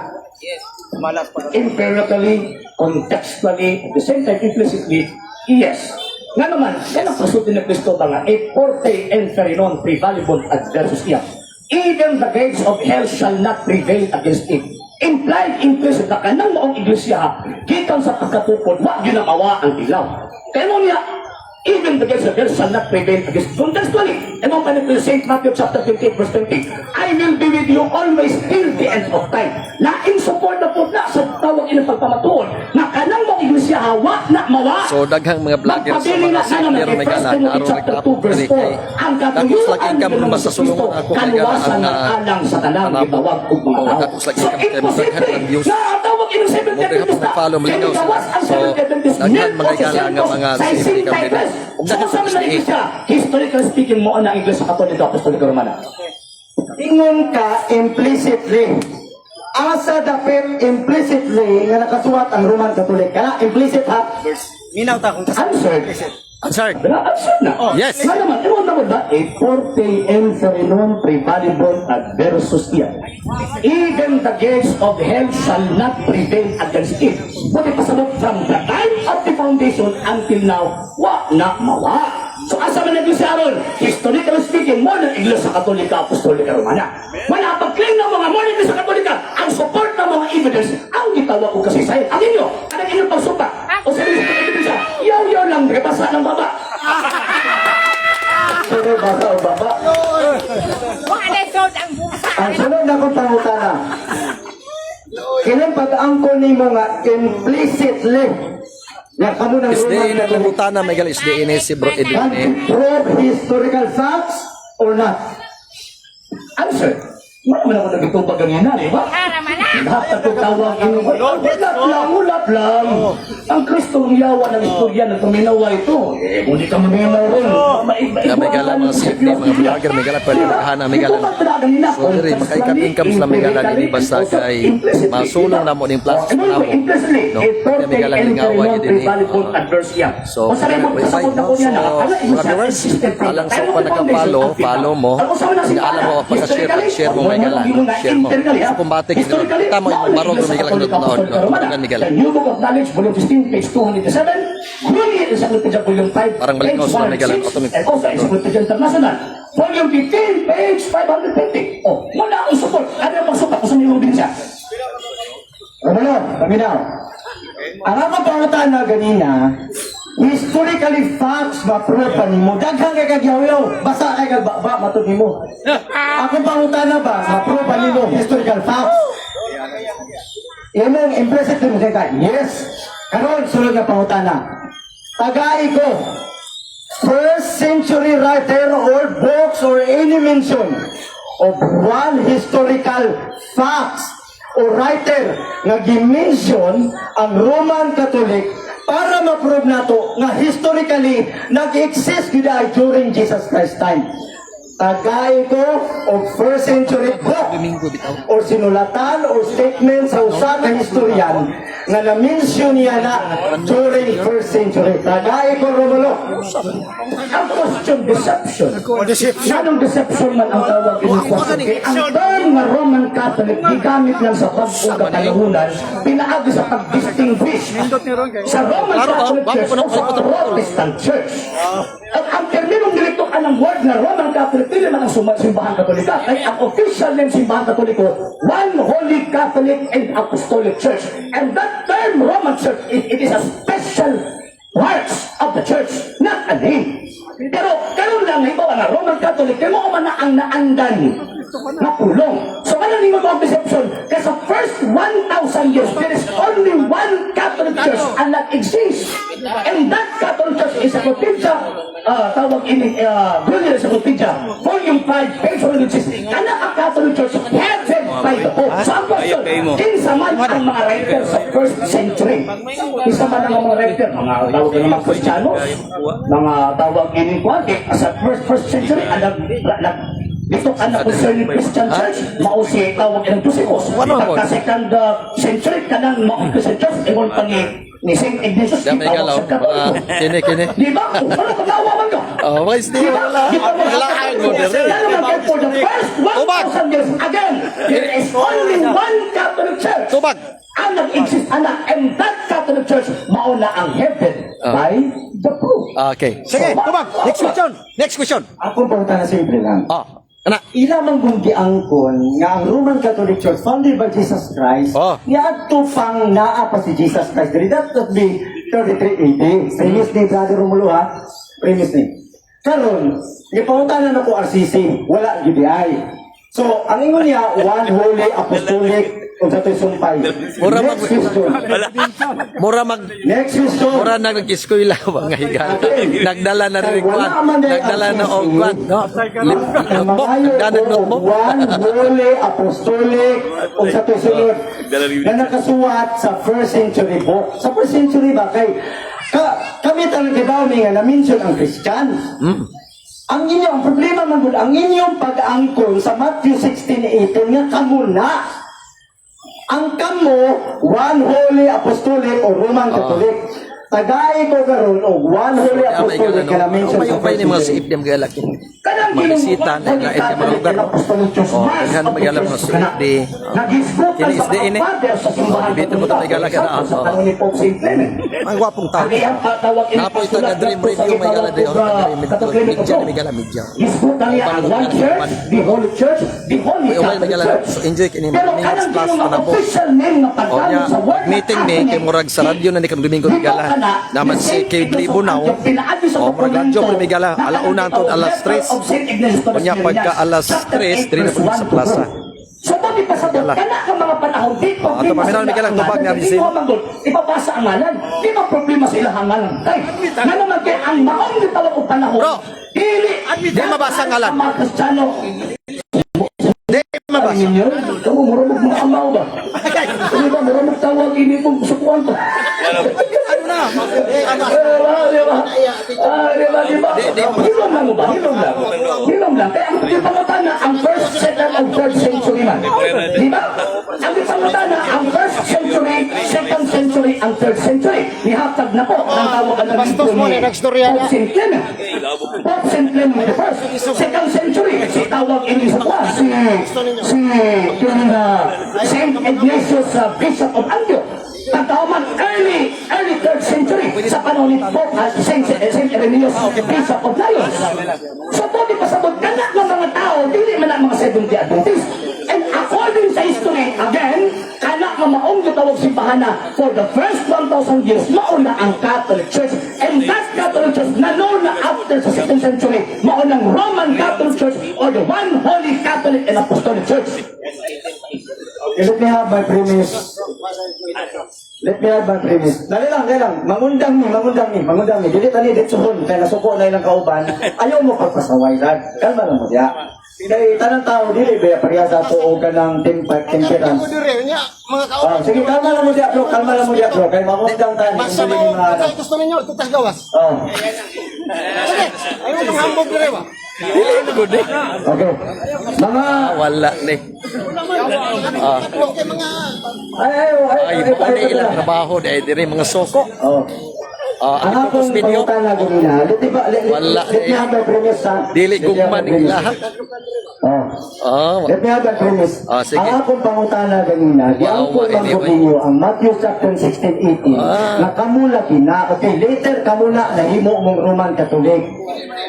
Malas pa. Empirically, contextually, at the same time implicitly, yes. Nga naman, yan ang pasulti ni Kristo ba nga, e forte inferinon prevalibund adversus iya. Even the gates of hell shall not prevail against it. Implied implicit na kanang maong iglesia, gikan sa pagkatukod, wa gyud ang awa ang ilaw. Kaya mo niya, even the gates of hell shall not prevail against it. Contextually, and open it to St. Matthew chapter 28 verse 20, "I will be with you always till the end of time." Na in support na po na sa tawag inang pagpamatuod, na kanang mong iglesia hawa na mawa. So daghang mga vlogger sa Magpabili mga na sana CFD ng ron Megala 1 na Timothy aron chapter nagtapok 2 verse diri kay 4. Ang dakos katuyuan lagi income ng basta sulungon Kristo, ako Megala kaluwasan ang ng alang sa tanang panabot. gitawag og mga Oo, tao. dakos lagi So, income kay imposible daghan ang views. na ang tawag inang Seventh Mo Adventist gihapon follow malingaw sila. gawas ang So Seventh Adventist daghan mga igala nga mga 1800 sa CFD kami diri. 53. Ug So, daghan kung sa sa mga SDA. iglesia, historically speaking, mo na ang Iglesia Katolika Apostolika Romana. Ingon ka implicitly. Asa dapit implicitly nga nakasuwat ang Roman Catholic? Kana implicit ha. Minaw ta kung Answered. Answer. Wala, answered na. Yes. Nga naman, ewan naman ba? E forte inferinon prevalibon adversus iya. Even the gates of hell shall not prevail against it. Buti pasabot from the time of the foundation until now, wa na mawa. So asa man ang Iglesia aron? Historically speaking, mo ng Iglesia Katolika Apostolika Romana. Wala pag-claim ng mga mo ng Iglesia Katolika, ang support ng mga evidence, ang gitawag ko kasi sa'yo. Ang inyo, anong inyong pagsupa? O sa inyong ebidensya, yaw-yaw lang, basa ng baba. Sunod basa o baba. Ang sunod na kong pangutana. Kining pag-angkon nimo nga implicitly nga kamo ng SDA Roman na Catholic. langutana Megala SDA ni si Bro Edwin Can eh. you prove historical facts or not? Answer. Wala man ako nagitubag ganyan na, di ba? Lahat na tawag inyo. Ulat lang, ulat lang. Ang Kristo ang yawa ng istorya ng paminawa ito. Eh, kung di ka maminaw ron, Na may gala mga CFD, mga vlogger, may gala pwede makahana, may gala. So diri makaikap-income sila may gala dili basta kay masulong na mo ning plus na mo. No, kaya may gala lingawa gyud dinhi. So, wifi, no? So, mga viewers, alang sa pa nagka-follow, follow mo. Hindi alam mo, pagka-share, pag-share mo may gala, no? Share mo. So, kumbate, tama yung barog may gala kanot noon, no? Tumagan may gala. The New Book of Knowledge, Volume 15, page 207, Grunier Encyclopedia, Volume 5, Parang page malikaw sila may gala. 106, Automatic. and also Encyclopedia International, Volume 15, page 520. Oh, wala akong support. Ano ang pagsukat? Kung saan yung ebidensya? Romulo, paminaw. Ang akong pangutana ganina, historically facts ma-prove pa nimo. Daghan kay kagyaw-yaw, basa kay kagbaba matud nimo. Akong pangutana ba, ma-prove pa nimo historical facts. Imong implicit mo kay ka, yes. Karon sulod nga pangutana. Tagay ko, first century writer or books or any mention of one historical facts or writer nga gimension ang Roman Catholic para ma-prove nato nga historically nag-exist gyud ay during Jesus Christ time. Tagay ko og first century book Domingo bitaw. or sinulatan or statement sa usa ka historian nga na-mention niya na during first century. Tagay ko, Romulo. Ang question, deception. Deception. Anong deception man ang tawag ini question? Kay ang term nga Roman Catholic gigamit lang sa bag-ong kapanahunan, pinaagi sa pag-distinguish sa Roman Klaro ba? Catholic Bago Church pa o ng sa Protestant Church. Ang terminong direkto anang word na Roman Catholic, dili man ang simbahan Katolika. Kay ang official name simbahan Katoliko, One Holy Catholic and Apostolic Church. And that term Roman Church, it is a special parts of the church, not a name. Pero karon lang halimbawa nga Roman Catholic kay mao man na ang naandan na pulong. So ano ninyo ang deception? Kaya sa first 1,000 years, there is only one Catholic Church and that exists. And that Catholic Church is Encyclopedia, tawag ini, Grunier Encyclopedia, Volume 5, page 160. Kana ang Catholic Church headed by the Pope. So ang question, kinsa man ang mga writer sa first century? Kinsa man ang mga writer? Mga tawag ng mga Kristiyano, mga tawag ini kuan, eh, sa first century, ang nag dito ka na concerning Christian Church, mao si tawag ng Josephus. Wala mo. Pagka second century, kanang mao Christian Church, ingon pa ni Saint Ignatius, Diyan may gitawag galaw. sa Katoliko. Mga kini kini. Di ba? Ano katawa man ka? Oh, mga isdi wala. Wala ang Kaya naman kay for the first Tubag. 1,000 years, again, there is only one Catholic Church. Tubag. Ang nag-exist, anak, and that Catholic Church, mauna ang headed by the Pope. Okay. Sige, tubag. Next question. Next question. Akong pangutana simple lang. Ah, ana. Ila man kung giangkon nga ang Roman Catholic Church founded by Jesus Christ, Oh. niadto pang naa pa si Jesus Christ. Diri that would be 33 AD. Premise ni Brother Romulo ha. Premise ni. Karon, gipangutana na ko RCC, wala gyud ay. So, ang ingon niya, one holy apostolic unsa to'y sumpay. Mura Next question. Mura mag Next question. Mura na nag-eskwela ba nga higala. Nagdala na rin kwan. Nagdala na og kwan, no? Notebook, nagdala ng notebook. One holy apostolic ug sa to'y sunod na nakasuwat sa first century book. Sa first century ba kay kami tanan kibaw mi nga na-mention ang Christian. Ang inyo, ang problema man gud, ang inyong pag-angkon sa Matthew 16:18 nga kamo na. Ang kamo, one holy apostolic o Roman Catholic. Tagay ko karon og one holy Kaya may apostolic gala nga no. na-mention Upay sa upay first ni mga century. CFD mga galaki. Kanang Mabisita na Holy lain nga mga Catholic lugar. and Apostolic Church, Oh, Mass daghan of the magala Church mga kana. CFD. Nagisgutan Kini sa isdi mga ini. father sa simbahan Oh, dito mo Katolika. ito may gala Sa oh. panahon ni Pope Saint Clement. Ang gwapong tao. Ang iyang patawag ini Napo ito pasulat na Dream ngadto sa Radio may gala gitawag di. og, Oh, Catholic media of ni may gala media. Gisgutan niya ang one church, the Holy Church, the Holy Uy, umay, Catholic may gala. Church. So, enjoy kini Pero mga kanang plus ginoo pa na po. official name nga O paggamit niya, sa word na meeting ni Catholic, kay murag sa radyo na ni kang Domingo Migala. Naman si kay Libunaw. O murag radyo pre Migala alauna antod alas 3. Unya pagka alas 3 diri na po sa plaza. So bakit pa sa Migala. kana ka mga panahon di Oh, ato problema paminaw sa Migala, ilang tubag ngalan. ni Di Abizin. mo manggol, ipabasa ang ngalan. Di ba problema sa ilang ngalan? Kay nga naman kay ang maong gitawag og panahon. Bro, dili di mabasa ang ngalan. Ang mga Kristiyano Di mabasa. ninyo. Kamu murag mga amaw ba? Di ba murag tawag ini kung sukuan ba? Ano na? Eh, di ba? Ah, di ba, di ba? Hilom lang mo ba? Hilom lang. Hilom lang. Kaya ang gipangutana, ang first, second, and third century man. Di ba? Ang gipangutana, ang first century, second century, ang third century. Nihatag na po ang tawag ang Bastos mo, ni nagstorya Pope niya. St. Clement. Pope St. Clement the first. Second century, si tawag ini sa kuha, si Saint Ignatius, Bishop of Antioch. Pagkauman, early third century, sa panahon ni Pope Saint Irenaeus, Bishop of Lyons. So, pwede pasabot ka na ng mga tao, dili man ang mga Seventh-day Adventist. And according sa history, again, kana nga maong gitawag simbahana for the first 1,000 years, mauna ang Catholic Church. And that Catholic Church, na known na after sa 2nd century, maunang Roman Catholic Church or the One Holy Catholic and Apostolic Church. Let me have my premise. Let me have my premise. Dali lang, dali lang. Mangundang mi, mangundang mi, mangundang mi. Dili tani ditsuhon kay nasuko na ilang kauban. Ayaw mo pagpasaway lang. Kalma lang mo diya. Kay tanang tao dili ba pareha sa ato og kanang temperance. Ko dire niya mga Ah, kauban. sige, kalma lang mo diya, bro. Kalma lang mo diya, bro. Kay mangundang ta. Basta mo, kung gusto ninyo, tutas gawas. Oh. Sige, ayaw mong hambog dire ba? Okay. Mga Wala ni. Okay, mga ay ay ay Ay, ay, mao ay, na ay, ilang ay, trabaho dahil diri mga soko. Oh. Ah, Ang ang focus akong video. pangutana ganina, Wala let me eh. have my premise ha. Dili Let me have gugman my premise. ilaha. Oh. Let me have my premise. Ah, sige. Ang akong pangutana ganina, giangkon Wow, man ko anyway. ninyo ang Matthew chapter 16, 18, na kamula kina, okay, later kamuna nahimo mong Roman Catholic.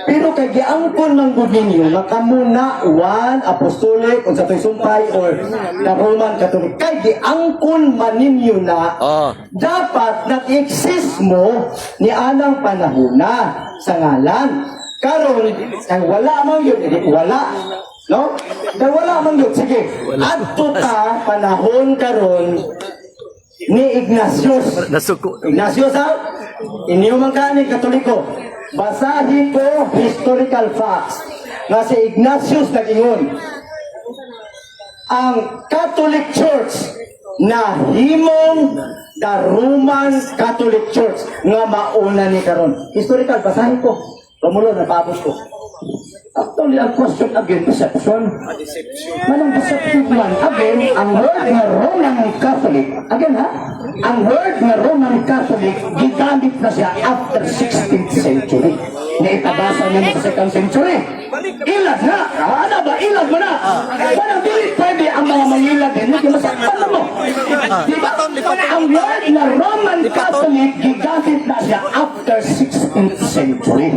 Pero kay giangkon man gud ninyo nga kamuna one apostolic unsa to'y sumpay or the Roman Catholic. Kay giangkon man ninyo na dapat nag-exist mo ni anang panahona sa ngalan. Karon, kay wala man yun, edi wala. No? Kay wala man yun, sige. Adto ta panahon karon ni Ignatius. Nasuko. Ignatius ha? Inyo man ka ni Katoliko. Basahin ko historical facts nga si Ignatius nag-ingon ang Catholic Church na himong the Roman Catholic Church nga mauna ni karon. Historical, basahin ko. Romulo, napabos ko. Actually, ang question again, deception. Manang deceptive man. Again, ang word nga Roman Catholic, again ha, ang word nga Roman Catholic, gigamit na siya after 16th century. Na itabasa niya sa 2nd century. Ilag na! Ano ba? Ilag mo na! Parang dili pwede ang mga mangilag din. Hindi masaktan na mo. Di ba? Ang word na Roman Catholic, gigamit na siya after 16th century.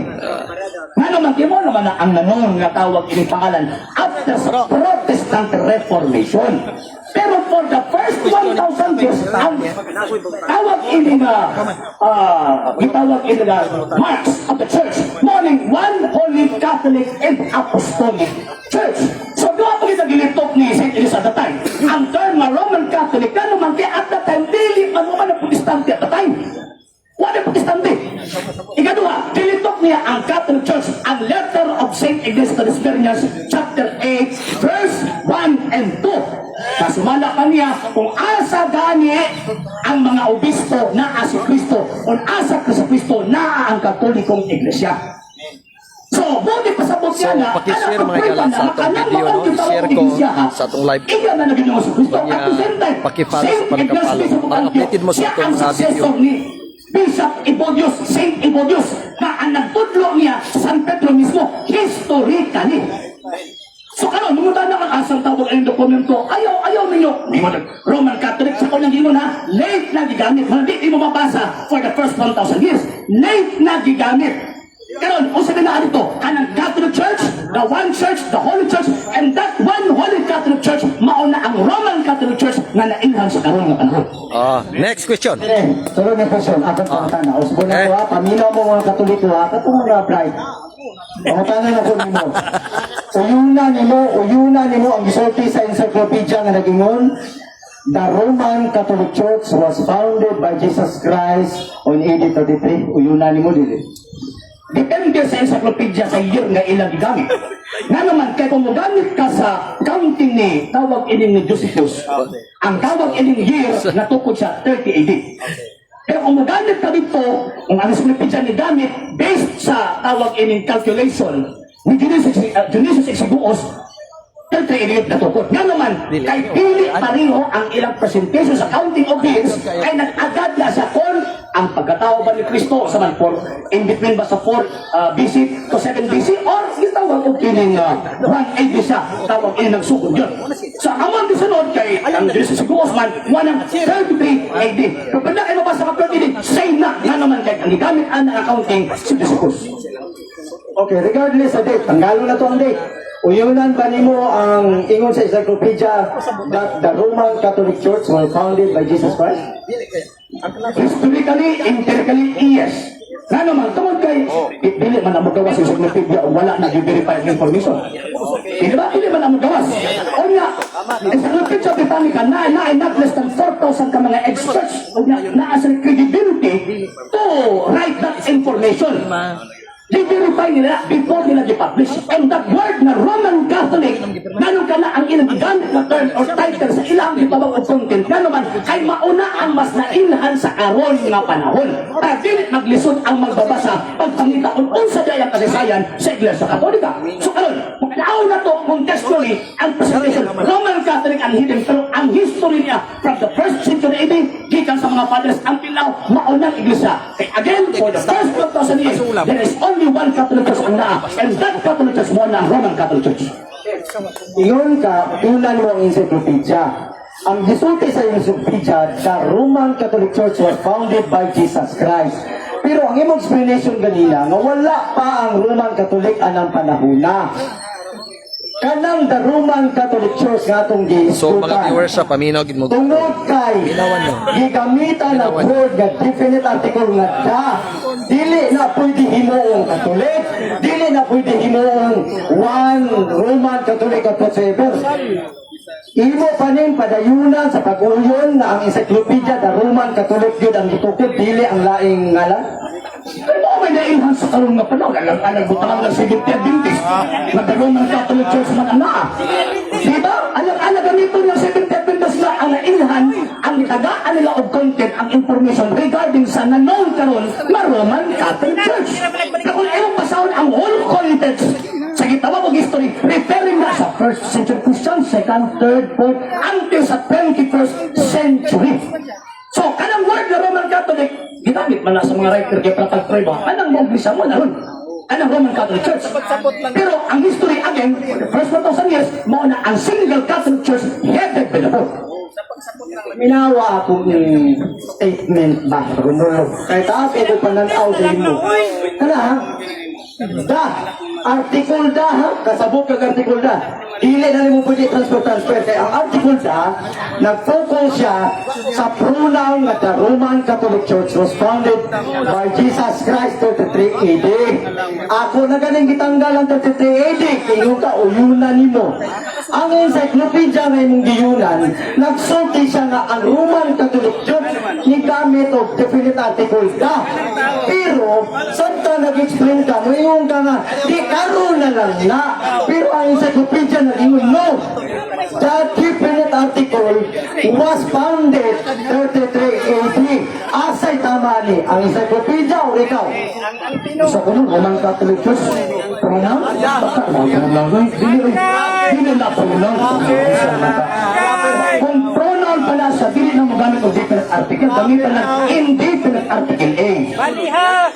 Nga naman, di mo naman na ang nanon nga tawag ini pangalan after sa Protestant Reformation. Pero for the first 1,000 years, ang tawag ini nga, gitawag ini nga marks of the church, morning one holy Catholic and Apostolic Church. So doon ako kita gilitok ni St. Elizabeth at the time. Ang term nga Roman Catholic, kano man kaya at the time, dili man mo man ang Protestante at the time. Wala Protestante. Ikaduha, tinitok niya ang Catholic Church, ang letter of St. Ignatius to the Smyrnians, chapter 8, verse 1 and 2. Kasumala pa niya kung asa gani ang mga obispo naa si Kristo, kung asa si Kristo naa ang Katolikong Iglesia. So, buti pasabot niya So, na, pakishare, anak, mga higala, na, sa atong makanang video, no? maong I-share gitawag ko iglesia, ha? sa atong live. Iya na naging si Kristo. Kanya, At the same time, paki-follow Saint sa panagka-follow. Ignatius of Para Antioch, updated mo sa siya atong ang mga video. successor ni Bishop Ibodius, Saint Ibodius, na ang nagtudlo niya sa San Pedro mismo, historically. So karon, mungutan na kang asang tawag ang dokumento, ayaw, ayaw ninyo. Ningon, Roman Catholic sa unang gingon ha, late na gigamit. Mga di mo mabasa for the first 1,000 years. Late na gigamit. Karon, unsa na naa dito? Kanang Catholic Church, the one church, the Holy Church, and that one Holy Catholic Church, mao na ang Roman Catholic Church nga nailhan sa karon nga panahon. Next question. Eh, sunod na question. Akong pangutana. Usbon na Eh. ko ha. Paminaw mo mga Katoliko ha. Katong mga bride. Pangutana na ko nimo. Uyuna nimo ang gisulti sa encyclopedia nga nagingon. The Roman Catholic Church was founded by Jesus Christ on AD 33. Uyuna nimo dili. Depende sa encyclopedia sa year nga ilang gigamit. Nga naman, kay kung mogamit ka sa counting ni tawag ining ni Josephus, ang tawag ining year natukod sa 30 AD. Pero kung mogamit ka dito, kung ang encyclopedia ni gamit based sa tawag ining calculation ni Dionysius Exiguus, 30 AD natukod. Nga naman, kay dili pareho ang ilang presentation sa counting of years, kay nag-agad na sa kon ang pagkatao ba ni Kristo sa man 4 in between ba sa 4 BC to 7 BC or gitawag og kining 1 AD siya tawag ini nagsugod yun. So ang among gisunod kay ang Dionysius Exiguus man 133 AD. Pero pag na kayo mabasa ka 30 AD, same na nga naman kay ang gigamit ana ang accounting si Josephus. Okay, regardless sa date, tanggalon na to ang date. Uyunan ba nimo ang ingon sa encyclopedia that the Roman Catholic Church was founded by Jesus Christ? Historically, empirically, yes. Nga naman, tungod kay, dili man ang magawas sa encyclopedia o wala na verify ang information. Di ba? Dili man ang magawas. O nga, Encyclopedia Britannica, na not less than 4,000 ka mga experts o nga, naa sa credibility to write that information. Di-verify nila before nila di-publish. And that word na Roman Catholic, ganun ka na ang ilang gigamit na term or title sa ilang gitawag og content, gano'n man, kay mauna ang mas nailhan sa karon nga panahon. Para dili maglisod ang magbabasa pagpangita kung unsa diay ang kasaysayan sa Iglesia Katolika. So karon, makanaw na to contextually ang presentation. Roman Catholic ang hidden, pero ang history niya from the first century AD, gikan sa mga fathers until now, maunang iglesia. Kay again, for the first 1,000 years, there is only one Catholic Church ang naa, and that Catholic Church mo na ang Roman Catholic Church. Ingon ka, unan mo ang encyclopedia. Ang gisulti sa encyclopedia, the Roman Catholic Church was founded by Jesus Christ. Pero ang imong explanation ganina, nga wala pa ang Roman Catholic anang panahona. Kanang the Roman Catholic Church nga atong So mga giisgutan. viewers sa paminaw gid mo. Tungod kay Minawan nyo. gigamitan ang Minawan. word nga definite article nga the, dili na pwede himuong Catholic, dili na pwede himuong one Roman Catholic or whatsoever. Imo pa nin padayunan sa pag-uyon na ang encyclopedia the Roman Catholic yun ang gitukod, dili ang laing ngalan. Pero mo may nailhan sa karon nga panahon, alang-alang butangan ng Seventh Adventist, nga the Roman Catholic Church man ang naa. Diba? Alang-alang ganito ng Seventh Adventist na ang nailhan, ang gitagaan nila og content, ang information regarding sa na-known karon na Roman Catholic Church. Kaya kung imong basahon ang whole context sa gitawag og history, referring na sa first century Christian, second, third, fourth, until sa 21st century. So, kanang word na Roman Catholic, ginamit man na sa mga writer kay para pag-pray ba, kanang mo mo na ron. Kanang Roman Catholic Church. Pero ang history again, for the first 1,000 years, mao na ang single Catholic Church headed by the Pope. Minawa akong statement ba? Romulo. Kay taas ito pananaw sa imo. Kana ha? Da, article da ha? Kasabot kag article da. Dili na nimo pwede transfer transfer kay ang article da nag-focus siya sa pronoun nga the Roman Catholic Church was founded by Jesus Christ 33 AD. Ako na ganing gitanggal ang 33 AD. Ingon ka uyunan nimo. Ang encyclopedia nga imong giyunan, nagsulti siya nga ang Roman Catholic Church ni gamit og definite article da. Pero, samtang nag-explain ka, moingon ka nga, di karon na lang na. Pero ang encyclopedia nag-ingon, no. The definite article was founded 33 AD. Asay tama ni ang encyclopedia o ikaw? Sa kuno, Roman Catholic Church, pronoun? Baka mga pronoun, eh. Dili, dili na pronoun. Kung pronoun pala siya, dili na magamit og definite article, gamitan ng indefinite article A.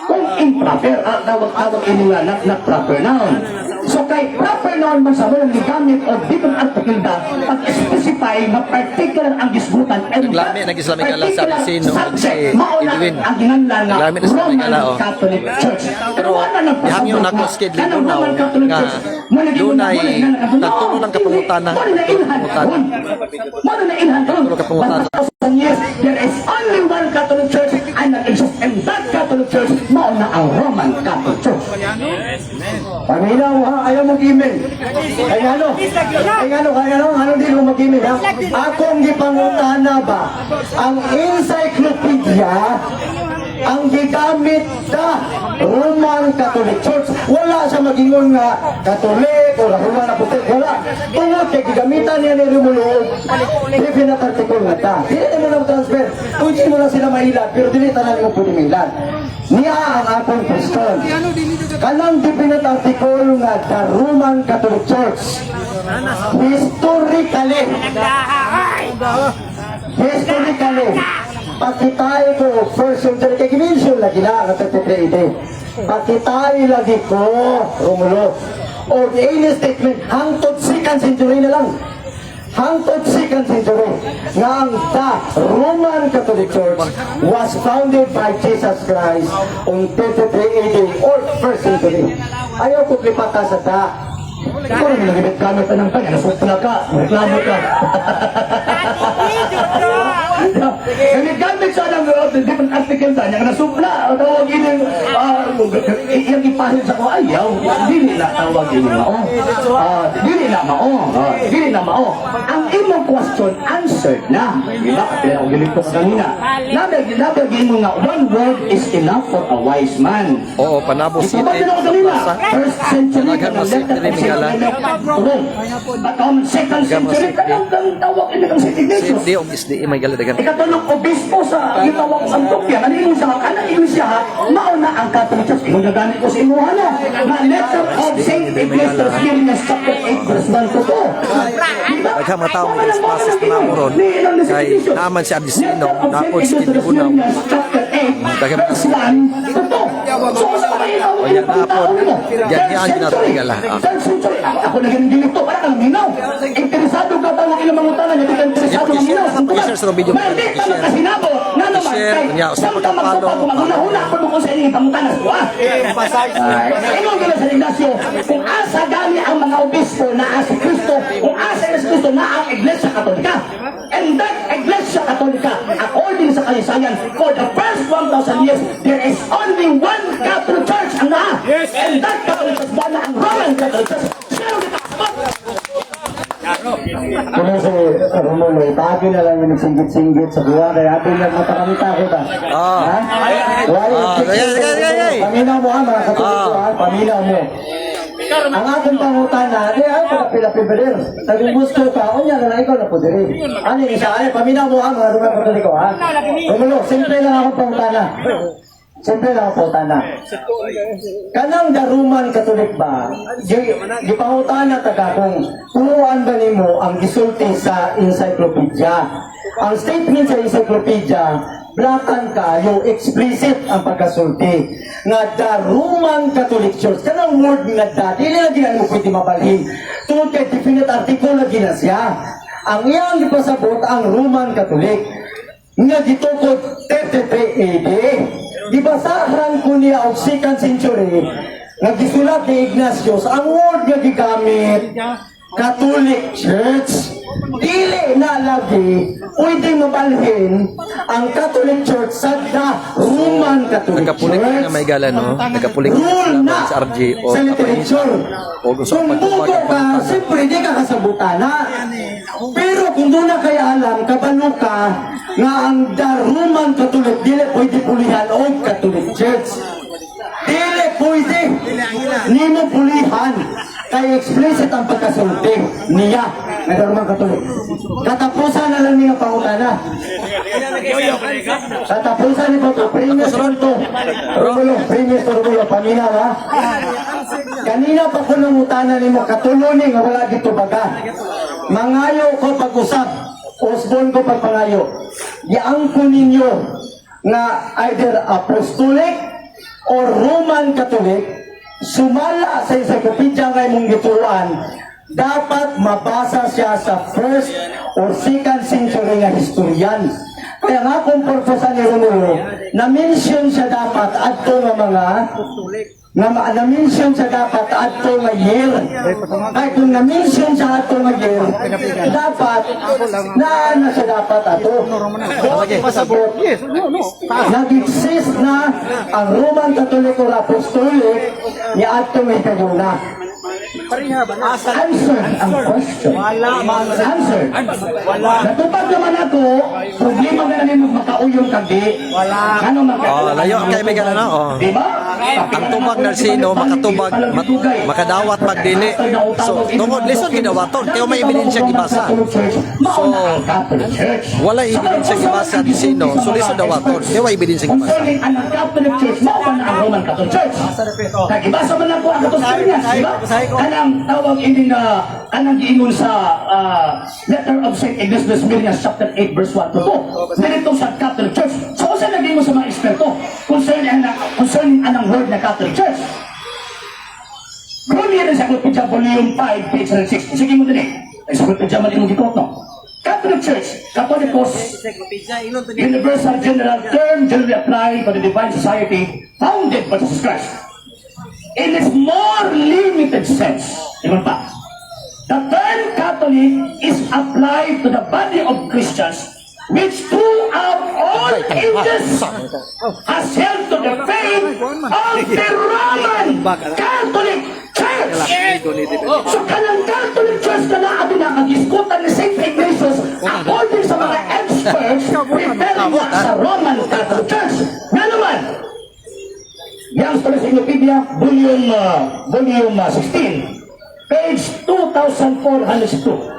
Kung improper, tawag-tawag ini nga not proper noun. So kay proper noun man sa walang gigamit og different article da, pag-specify na particular ang gisgutan and Naglami, that nagislamig ala sa particular Sino, subject, si mao na Edwin. ang ginganlan nga Naglami na sa Roman Migala, oh. Catholic Church. Pero, wala nang gihangyo pasabot nako nga skid kanang Libunaw Roman Catholic nga Church, mo na gingon na, dunay mo na gingon na, nagtulo lang kapangutana. Mo na nailhan Pangutana. karon. Mo na nailhan karon. Tulo ka pangutana. But 1,000 years, there is only one Catholic Church and that exists and that Catholic Church mao na ang Roman Catholic Church. Paminaw ha, ayaw mag-email. Kaya ano? Kaya ano, kaya ano, ano di mo mag-email ha? Akong gipangutana ba, ang encyclopedia Ang gigamit the Roman Catholic Church. Wala sa magingon nga Catholic o Roman Apostolic. Wala. Tungod kay gigamitan niya ni Romulo definite article nga ta. Dili mo na transfer. Pwede mo na sila mailad, pero dili tanan mo pwede mailad. Niya ang akong question. Kanang definite article nga the Roman Catholic Church, historically, pakitay ko first century, kay gimension lagi na ang 33 AD. Pakitay lagi ko, Romulo. O any statement, hangtod second century na lang. Hangtod second century, nga ang the Roman Catholic Church was founded by Jesus Christ on 33 AD or first century. Ayaw ko klipata sa ta. Ikaw rin nagamit-gamit na ng kanya, nasupla ka, reklamo ka. Gamit-gamit sa ng different article ta, nga nasupla, tawag ini, iyang ipahin sa ko, ayaw, dili na tawag ini mao. Dili na mao. Dili na mao. Ang imong question answered na. Di ba? Kaya ako gilito ka kanina. Nabi, mo nga, one word is enough for a wise man. Oo, Panabo Ito City. ba din ako kanina? Plaza. First century, Daghan kanang mo letter City, of Saint Migala. Rome. At second Daghan mo century, City. kanang kang tawag ini kang Saint Ignatius. CFD o SDE may gala daghan. Ikatulong obispo sa gitawag sa Antioquia, ano ingon sa kanang iglesia ha, mauna ang Catholic Church. Ingon na gani ko sa imuha no. Na letter of Saint Ignatius Firmes chapter 8 verse 1 to 2. Diba? Daghang mga tao Mao may na- mao na classes ang na ingon. ron. Ni ingon ni Saint Kay Ignatius. naaman si Abdisino, Letter of Saint naapod si Ignatius Kindibunaw. Firmes chapter 8 Daghang mga verse 1 to 2. So, sa mga inaw, O, yan, naapod. nimo. Yan, Third yan, century. natigala. Ah. Third century. Ako na ganun ginito. Para kang minaw. Interesado ka tawag ilang mga utana. Hindi ka interesado Sige, ng minaw. pakishare sa video. May di pa magkasinabo. Nga naman Pakishare. kay Unya, usa samtang pa ka magtupad follow. kung maghuna-huna pa mo kung sa inyong pangutanas ko. Ah. Ay, ingon gina sa Ignacio, kung asa gani ang mga obispo naa si Kristo, kung asa si Kristo na ang Iglesia Katolika. And that Iglesia Katolika, according sa kasaysayan, for the first 1,000 years, there is only one Catholic Church ang naa. And that Catholic Church, na ang Roman Catholic Church. Sino kita Kuno si Romulo, ipagi na lang yung nagsinggit-singgit sa buwan. Kaya atin lang matakamita ko ba? Ah. Ha? Wala Ah, ay, ay, ay, ay, ay. Paminaw mo ha, mga katulik ko ha. Paminaw mo. Ang akong pangutana, di ay pagkapila-pibelir. Sabi gusto ka, unya na lang ikaw na po diri. Ano yung isa? Ay, paminaw mo ha, mga Roman Katoliko ha. Romulo, simple lang akong pangutana. Simple lang akong pangutana. Kanang the Roman Catholic ba, gipangutana ta kung turuan ba nimo ang gisulti sa encyclopedia. Ang statement sa encyclopedia, blatant kayo, explicit ang pagkasulti. Nga the Roman Catholic Church, kanang word nga the, dili na gina mo pwede mabalhin. Tungod kay definite article na gina siya. Ang iyang gipasabot ang Roman Catholic nga gitukod 33 AD. Gibasahan ko niya og second century nga gisulat ni Ignatius ang word nga gigamit Catholic Church. Dili na lagi pwede mabalhin ang Catholic Church sa the Roman Catholic Nagkapulik Church. na may gala no. Nagkapulik Rule na sa RJ o sa literature. O kung sa Kung pagtupad bugo ang ka, pangutana. siyempre di ka kasabutan na. Pero kung doon na kay alam, kabalo ka nga ang the Roman Catholic dili pwede pulihan o Catholic Church. Dili pwede. Nimo pulihan. Kay explicit ang pagkasulti niya nga the Roman Catholic. Katapusan na lang niya pangutana. Katapusan ni Boto, Primus Ronto. Romulo, Primus Romulo, paminaw ha. Kanina pa ko nangutana nimo katulo ni nga wala dito baga. Mangayo ko pag-usap, usbon ko pagpangayo. Giangko ninyo nga either apostolic or Roman Catholic sumala sa encyclopedia nga imong gituan, dapat mabasa siya sa first or second century nga historian. Kaya nga kung purpose ni Romulo, na-mention siya dapat adto nga mga na na-mention siya dapat adto nga year. Ay kung na-mention siya adto nga year, dapat na na siya dapat ato. Pasabot. Nag-exist na ang Roman Catholic or Apostolic ni adto nga higayuna. Answer ang question. Answer. Natupad naman ako. Problema na nimo makauyon kag di. Wala. Ano man Oh, layo kay may gana, no? Oh. Di ba? Ang tubag Narcino makatubag makadawat magdili. So tungod lisod gidawaton kay may ebidensya gibasa. So wala ebidensya gibasa Narcino, so lisod dawaton kay way ebidensya gibasa. Concerning ang Catholic Church, mao man ang Roman Catholic Church. Kay gibasa man ako ang katong di ba? Kanang tawag ini nga kanang giingon sa letter of St. Ignatius Mirnas chapter 8 verse 1 to 2. Dito sa Catholic Church. So unsa naging sa mga eksperto concerning anang word na Catholic Church? Grumier Encyclopedia Volume 5, page 106. Sige mo din eh. Encyclopedia man imong gikot, no? Catholic Church, Catholicos, universal general term generally applied to the divine society founded by Jesus Christ. In its more limited sense, ingon pa, the term Catholic is applied to the body of Christians which throughout all ages has held to the faith of the Roman Catholic Church. So kanang Catholic Church na naa na kagiskutan ni St. Ignatius according sa mga experts referring na sa Roman Catholic Church. Nga naman, Young's Encyclopedia, volume 16, page 2402.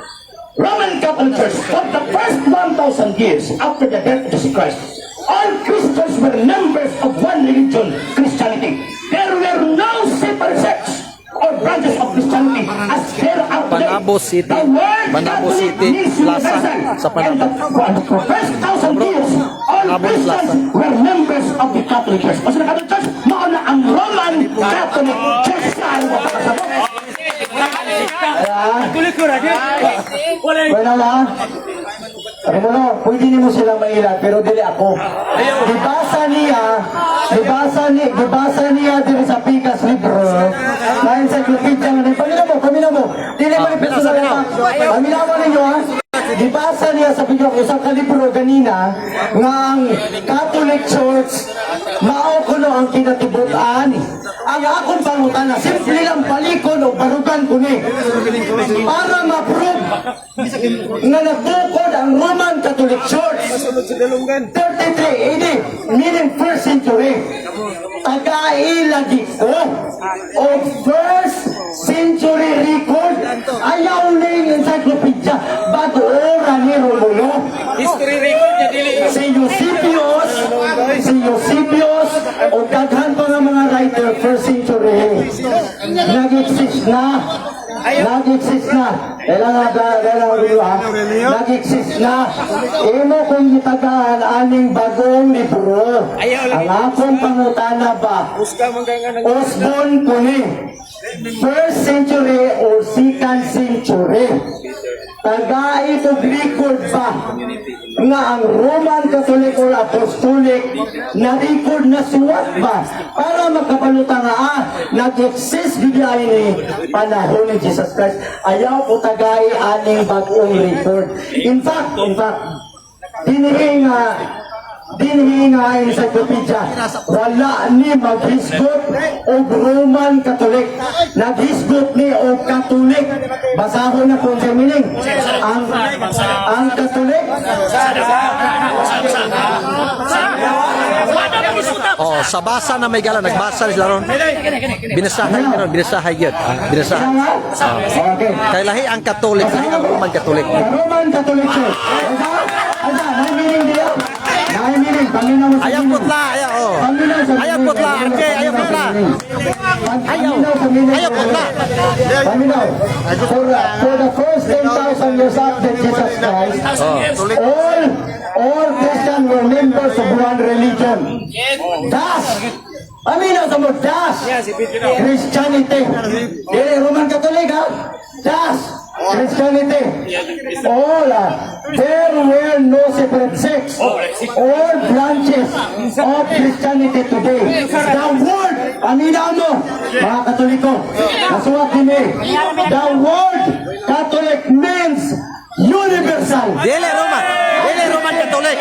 Roman Catholic Church, for the first 1,000 years after the death of Jesus Christ, all Christians were members of one religion, Christianity. There were no separate sects or branches of Christianity as there are today. Panabo City. The word Panabo Catholic City, means Plaza universal. sa Panabo. And the first 1,000 years, all Panabo Christians Plaza. were members of the Catholic Church. O sa Catholic Church, mao na ang Roman Catholic Church sa ayaw mo pakasabot. Wala na. Romulo, pwede nimo sila maila, pero dili ako. Gibasa niya diri sa Pikas libro, na encyclopedia nga ni. Paminaw mo, paminaw mo. Dili mo ni personal attack. Paminaw mo ninyo ha. Gibasa niya sa Pikas usa ka libro ganina nga ang Catholic Church mao kuno ang kinatibuk-an. Ang akong pangutana, simple lang balikon o barugan ko ni para ma-prove nga nagbukod ang Roman Catholic Church. 33 AD, meaning first century. Tagai lagi ko o first century record. Ayaw na yung encyclopedia. Bago ora ni Romulo. History record niya dili. Si Eusebius, o daghan pa nga mga writer first century. Nag-exist na. Nag-exist na. Kailangan ba, kailangan ba, ha? Nag-exist na. Imo kung gitagaan aning bagong libro. Ang akong pangutana ba, Osborne kuni, first century or second century? Tagai og record ba nga ang Roman Catholic or Apostolic na record na suwat ba para makapaluta nga nag-exist gyud ni panahon ni Jesus Christ? Ayaw ko tagai aning bagong record. In fact, dinhi nga encyclopedia wala ni maghisgot og Roman Catholic, naghisgot ni og Catholic. Basahon na kung sa meaning ang Catholic. Oh, sa basa na may gala nagbasa sila ron. Binasahay ron, binasahay yun. Ah, binasahay. Nga? Okay. Kay lahi ang Catholic, lahi ang Roman Catholic. The Roman Catholic Church. Asa? Asa? Na meaning diya? Na meaning. Paminaw mo sa Ayaw meaning. putla, ayaw oh. Paminaw sa Ayaw meaning. putla, okay, ayaw putla. Ayaw. Paminaw sa meaning. Ayaw putla. Paminaw. For the first 10,000 years after Jesus Christ, all Christians were members of one religion. Thus, paminaw sa mo, thus, Christianity. Dili Roman Catholic ha? Thus, Christianity. All, there were no separate sects or branches of Christianity today. The word, paminaw mo, mga Katoliko, nasuwat din eh. The word Catholic means universal. Dili Roman, dili Roman Catholic.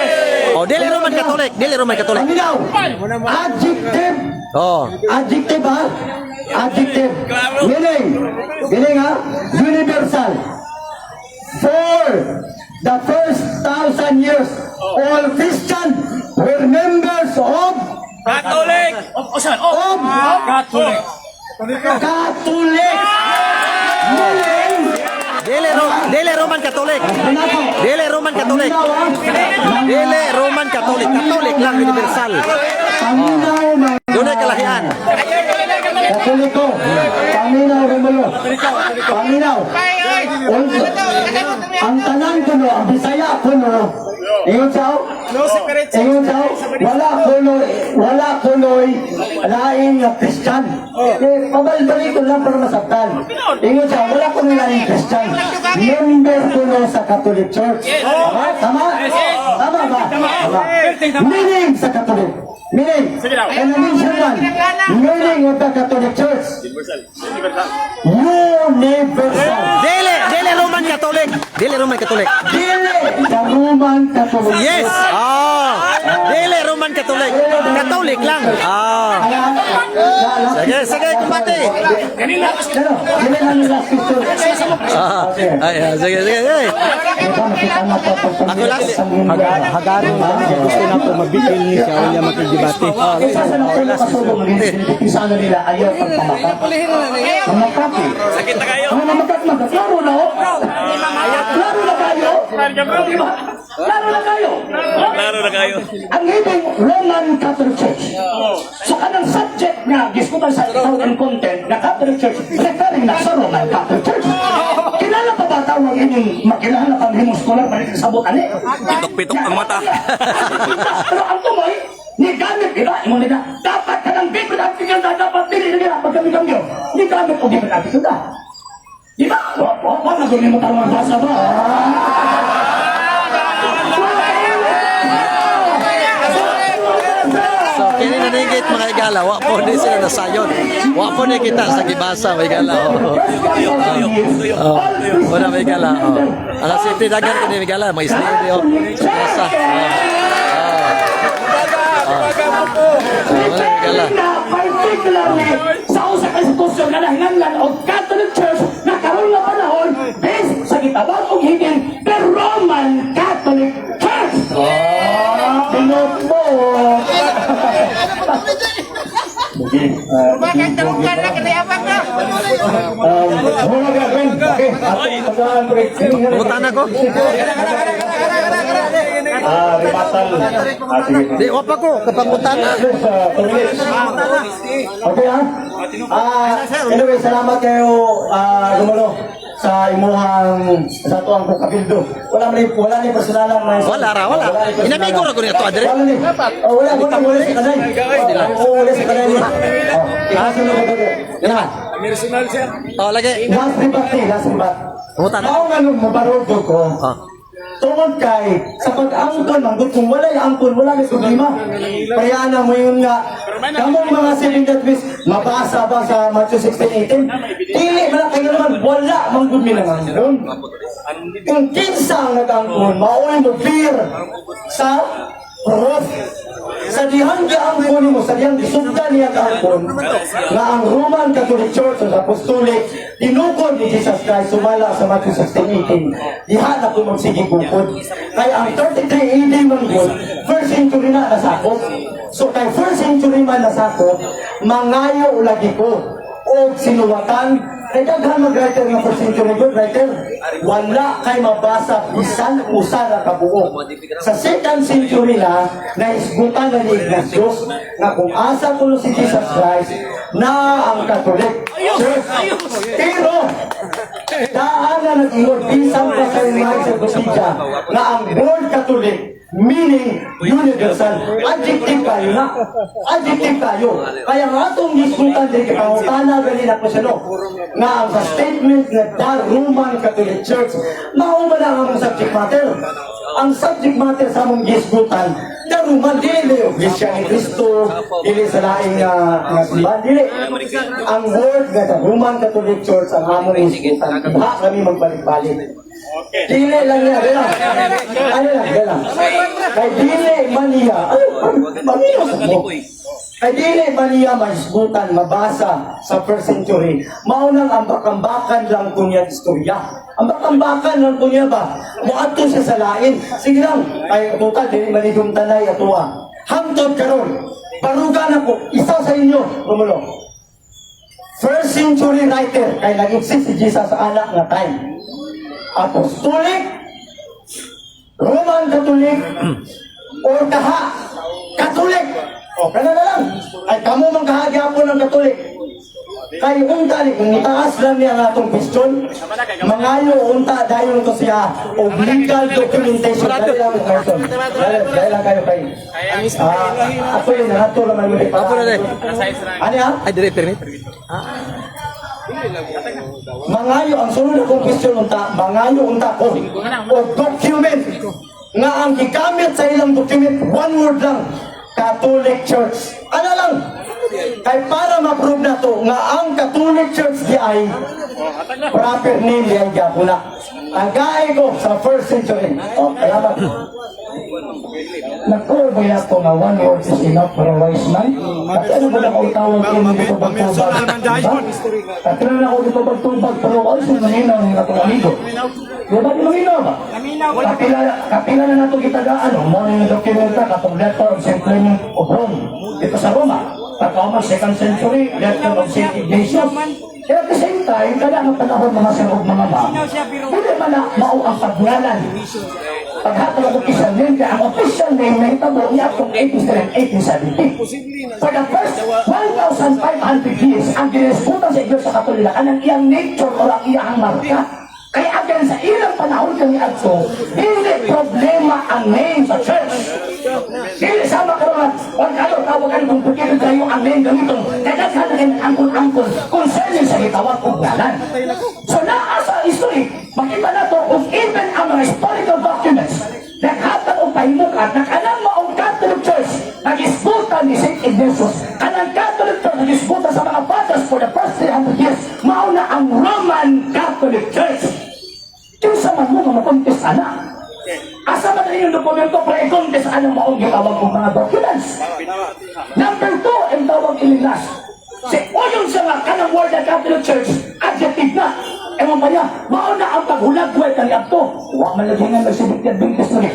Oh, dili Roman Catholic, dili Roman Catholic. Paminaw, adjective. Oh. Adjective ha? Adjective. Meaning, meaning ha? Universal. For the first 1,000 years All Christian were members of Catholic! of Catholic! Catholic. Meaning, Dili Roman Catholic. Dili Roman Catholic. Dili Roman Catholic. Catholic lang, universal. Paminaw mga Dunay kalahian. Katoliko. Paminaw, Romulo. Paminaw. Also, ang tanan kuno, ang Bisaya kuno, ingon sa wala kuno'y lain nga Christian. Eh, pabalbalik ko lang para masabtan. Ingon sa wala kuno'y lain Christian. Member kuno sa Catholic Church. Tama? Tama? Tama ba? Tama. Meaning sa Catholic. Meaning. And I mention one. Meaning of the Catholic Church. Universal. Dili Roman Catholic. Dili Roman Catholic. Dili sa Roman Catholic. Yes. Ah. Dili Roman Catholic. Catholic lang. Ah. Sige, sige, kumbate. Pero, dili lang yung last picture. Ah. Ay, ah, sige, sige, sige. Ako last. Hagaro, gusto na po mabigil ni siya unya makigdebate. Isa sa mga kasubo maging isa na nila ayaw pagpamakat. Mamakati. Sakit na kayo! Ang mamakat man, klaro na oh. Klaro na kayo. Di ba? Klaro na kayo. Klaro na kayo. Ang ibig Roman Catholic Church. So kanang subject nga gisgutan sa itaw and content na Catholic Church referring na sa Roman Catholic Church. Kilala pa ba tawag inyong makilala pang himong scholar balik sa sabot ani? Pitok-pitok ang mata. Pero ang tumoy, ni gamit, di ba? Imo nila, dapat ka ng different article na dapat dili nila pagkami-kambyo. Ni gamit o different article na. Di ba? Wa wa wa na mo tarong basa ba? So, kini naningit, mga igala, wa po ni sila nasayon. Wa po ni kita sa gibasa, mga igala. Oh. Oh. Wala, mga igala. Oh. Ang safety dagan kini, mga igala, mga isli oh. Sa plaza. Oh. Oh. Wala, mga igala. Na particularly sa usa ka institusyon nga nahinganlan og Catholic Church na karon nga panahon based sa gitabang og hingin the Roman Catholic Church. Oh, Pinot mo. Okay, atong tagaan break. Pangutana ko? Ah, rebuttal. Ah, sige. Di, wa pa ko, kapangutana. Yes, 2 minutes. Okay ah. Ah, anyway, salamat kayo, Romulo, sa imuhang sa atuang kabildo. Wala man ni wala ni personalan man. Wala ra, wala. Ni personalan. Inamigo ra ko niya to, Adre. Wala ni. Oh, wala wala wala sa kanay. Oh, wala sa kanay. Oh, ikasunod ko to. Yan. Oh, lagi. Last rebat ni, last rebat. Pangutana. Mao nga nung mabarog ko. Ah. Tungod kay sa pag-angkon, manggod kung walay angkon, wala ni problema. Kaya na mo yun nga, kamong mga Seventh Adventist, mabasa ba sa Matthew 16:18? Dili man na kayo naman, wala manggod mi nangangkon. Kung kinsa ang nag-angkon, maoy mo fear sa proof. Sa dihang giangkon mo, sa dihang gisugdan niya kaangkon, nga ang Roman Catholic Church o sa Apostolic, tinukod ni Jesus Christ sumala sa Matthew 16:18. Diha na ko magsigig bukod. Kaya ang 33 AD man gud, first century na nasakop. So kay first century man nasakop, mangayo lagi ko og sinuwatan. Kay daghan mag-writer nga first century good writer, wala kay mabasa bisan usa na kabuok. Sa second century na, naisgutan na ni Ignatius nga kung asa kuno si Jesus Christ na ang Catholic Church. Pero daan na nag-ingon bisan pa sa encyclopedia na ang word Catholic meaning universal. Adjective kayo na. Adjective kayo. Kaya nga atong gisgutan din kay pangutana gali na ko siya no. Nga ang sa statement nga the Roman Catholic Church, mao ba na ang among subject matter? Ang subject matter sa among gisgutan, the Roman dili Iglesia ni Cristo, dili sa laing nga simbahan, dili. Ang word nga the Roman Catholic Church ang among gisgutan. Diha kami magbalik-balik. Dili lang niya, dili lang. Ano lang, dili lang. Kay dili man niya, ano, mangiyo sa mo. Kay dili ba niya mahisgutan, mabasa sa first century, mao nang ambak-ambakan lang kunya istorya. Ambak-ambakan lang kunya ba? Moadto siya sa lain. Sige lang, ay total dili manigong tanay atuwa. Hangtod karon, baruga na ko isa sa inyo, Romulo. First century writer kay nag-exist si Jesus sa anak nga time. Apostolic, Roman Catholic, or kaha Catholic. O, kana na lang. Ay, kamo man kaha gyapon ng Catholic. Kay unta ni kung itaas lang niya ang atong question, mangayo unta dayon ko siya og legal documentation. Dali lang, Carson. Dali, dali lang kayo kay. Ah, ako yun, nato naman mo. Apo na dai. Ano ya? Ay, dire permit. Mangayo ang sunod akong question unta, mangayo unta ko o document nga ang gigamit sa ilang document, one word lang, Catholic Church. Ano lang? Kay para ma-prove na to nga ang Catholic Church di ay proper name di ay gyapon na. Ang gaay ko sa first century. Oh, salamat. Nagtuo ba ko nga one word is enough for a wise man? Kasi ano ba na akong tawag yun dito pagtubag? Diba? Kasi na ako dito pagtubag, pero ay sa maninaw ng atong amigo. Di ba di maminaw ba? Kapila, kapila na nato gitagaan, oh, mo ni dokumenta katong letter of St. Clement of Rome dito sa Roma. Pagkauman second century, letter of St. Ignatius. Kaya at the same time, kada ang panahon, mga sir ug mga ma'am, dili man na mao ang pagngalan. Paghatag og official name, kaya ang official name na hitabo niya atong 1870. For the first 1,500 years, ang ginesputan sa Iglesia Katolika kanang iyang nature or ang iyang marka. Kaya again, sa ilang panahon kami adto, dili problema ang name sa church. Dili sama karon, wag kayo tawag ang complicated kayo ang name gamiton. Kaya daghan na kayong angkon-angkon concerning sa gitawag og ngalan. So naa sa history, makita na to kung even ang mga historical documents naghatag og pahimukat na kanang maong Catholic Church nagisgutan ni St. Ignatius, kanang Catholic Church nagisgutan sa mga fathers for the first 300 years, mao na ang Roman Catholic Church. Kinsa man mo nga makontest ana? Asa man ang inyong dokumento para i-contest anang maong gitawag og mga documents? Number two, ang tawag ililas. Si uyon siya nga kanang word ng Catholic Church, adjective na. Ewan pa niya, mao na ang paghulagway kani adto. Wa man lagi nga nag-Seventh Adventist na.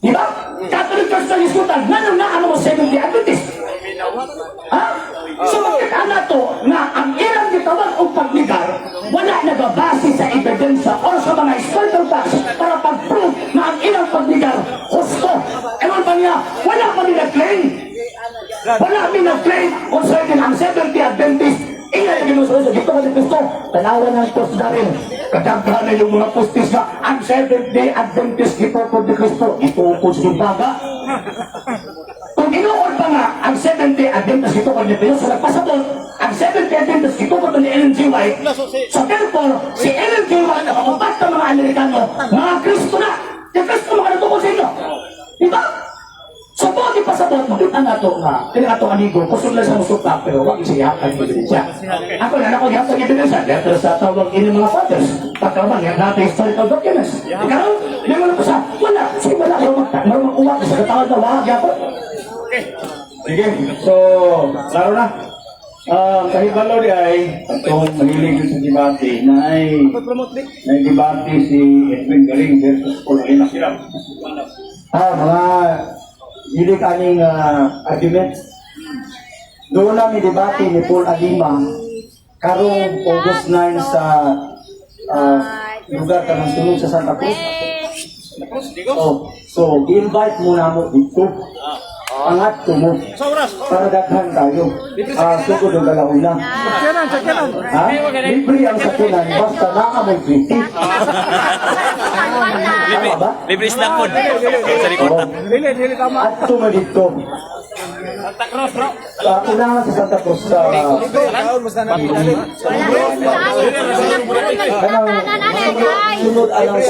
Di ba? Catholic Church na isgutan, ngano na ano mo Seventh Adventist? Ha? So makita na to nga ang ilang gitawag og pagnigar wala nagabase sa ebidensya or sa mga historical facts para pag-prove na ang ilang pagnigar husto. Ewan pa niya, wala pa nila claim. Wala mi nag-claim concerning ang Seventh Adventist. Ingay ang ginusunod sa dito ka ni Kristo. Tanawan ng post na rin. Kadaghan na yung mga postis nga ang Seventh Day Adventist gitukod ni Kristo. Gitukod sa baga. Kung inuod pa nga ang Seventh Day Adventist gitukod ni Kristo, so nagpasabot, ang Seventh Day Adventist gitukod ni Ellen G. White. So therefore, si Ellen G. White, ang upat ng mga Amerikano, mga Kristo na. Di Kristo mga natukod sa inyo. Di ba? So, buti pasabot, makita na ito nga, kaya ato amigo, kusog lang sa musuka, pero wag siya ang ebidensya. Ako na, ako gihatag ebidensya, letter sa tawag ini mga fathers, pagkaman, yan natin historical documents. Ikaw, di mo na po sa, wala, sige wala, marunong uwak sa katawag na wag, yapon. Sige, so, laro na. Kahibalo di ay, itong mahilig sa debate na ay may debate si Edwin Galing versus Paul Alina. Ah, mga hilig aning argument. Doon namin debate ni Paul Alima karong August 9 sa lugar kanang sunod sa Santa Cruz. Oh, so invite mo na mo dito. Angat ko mo. Para daghan tayo. Ah, sugod og alauna. Ha? Libre ang sakyanan basta naa mo'y 20. Libre, Tama ba? libre snack food. Sa likod. Oh. At tuma dito. Santa Cruz, bro. Unahan sa Santa Cruz sa kanang sunod anang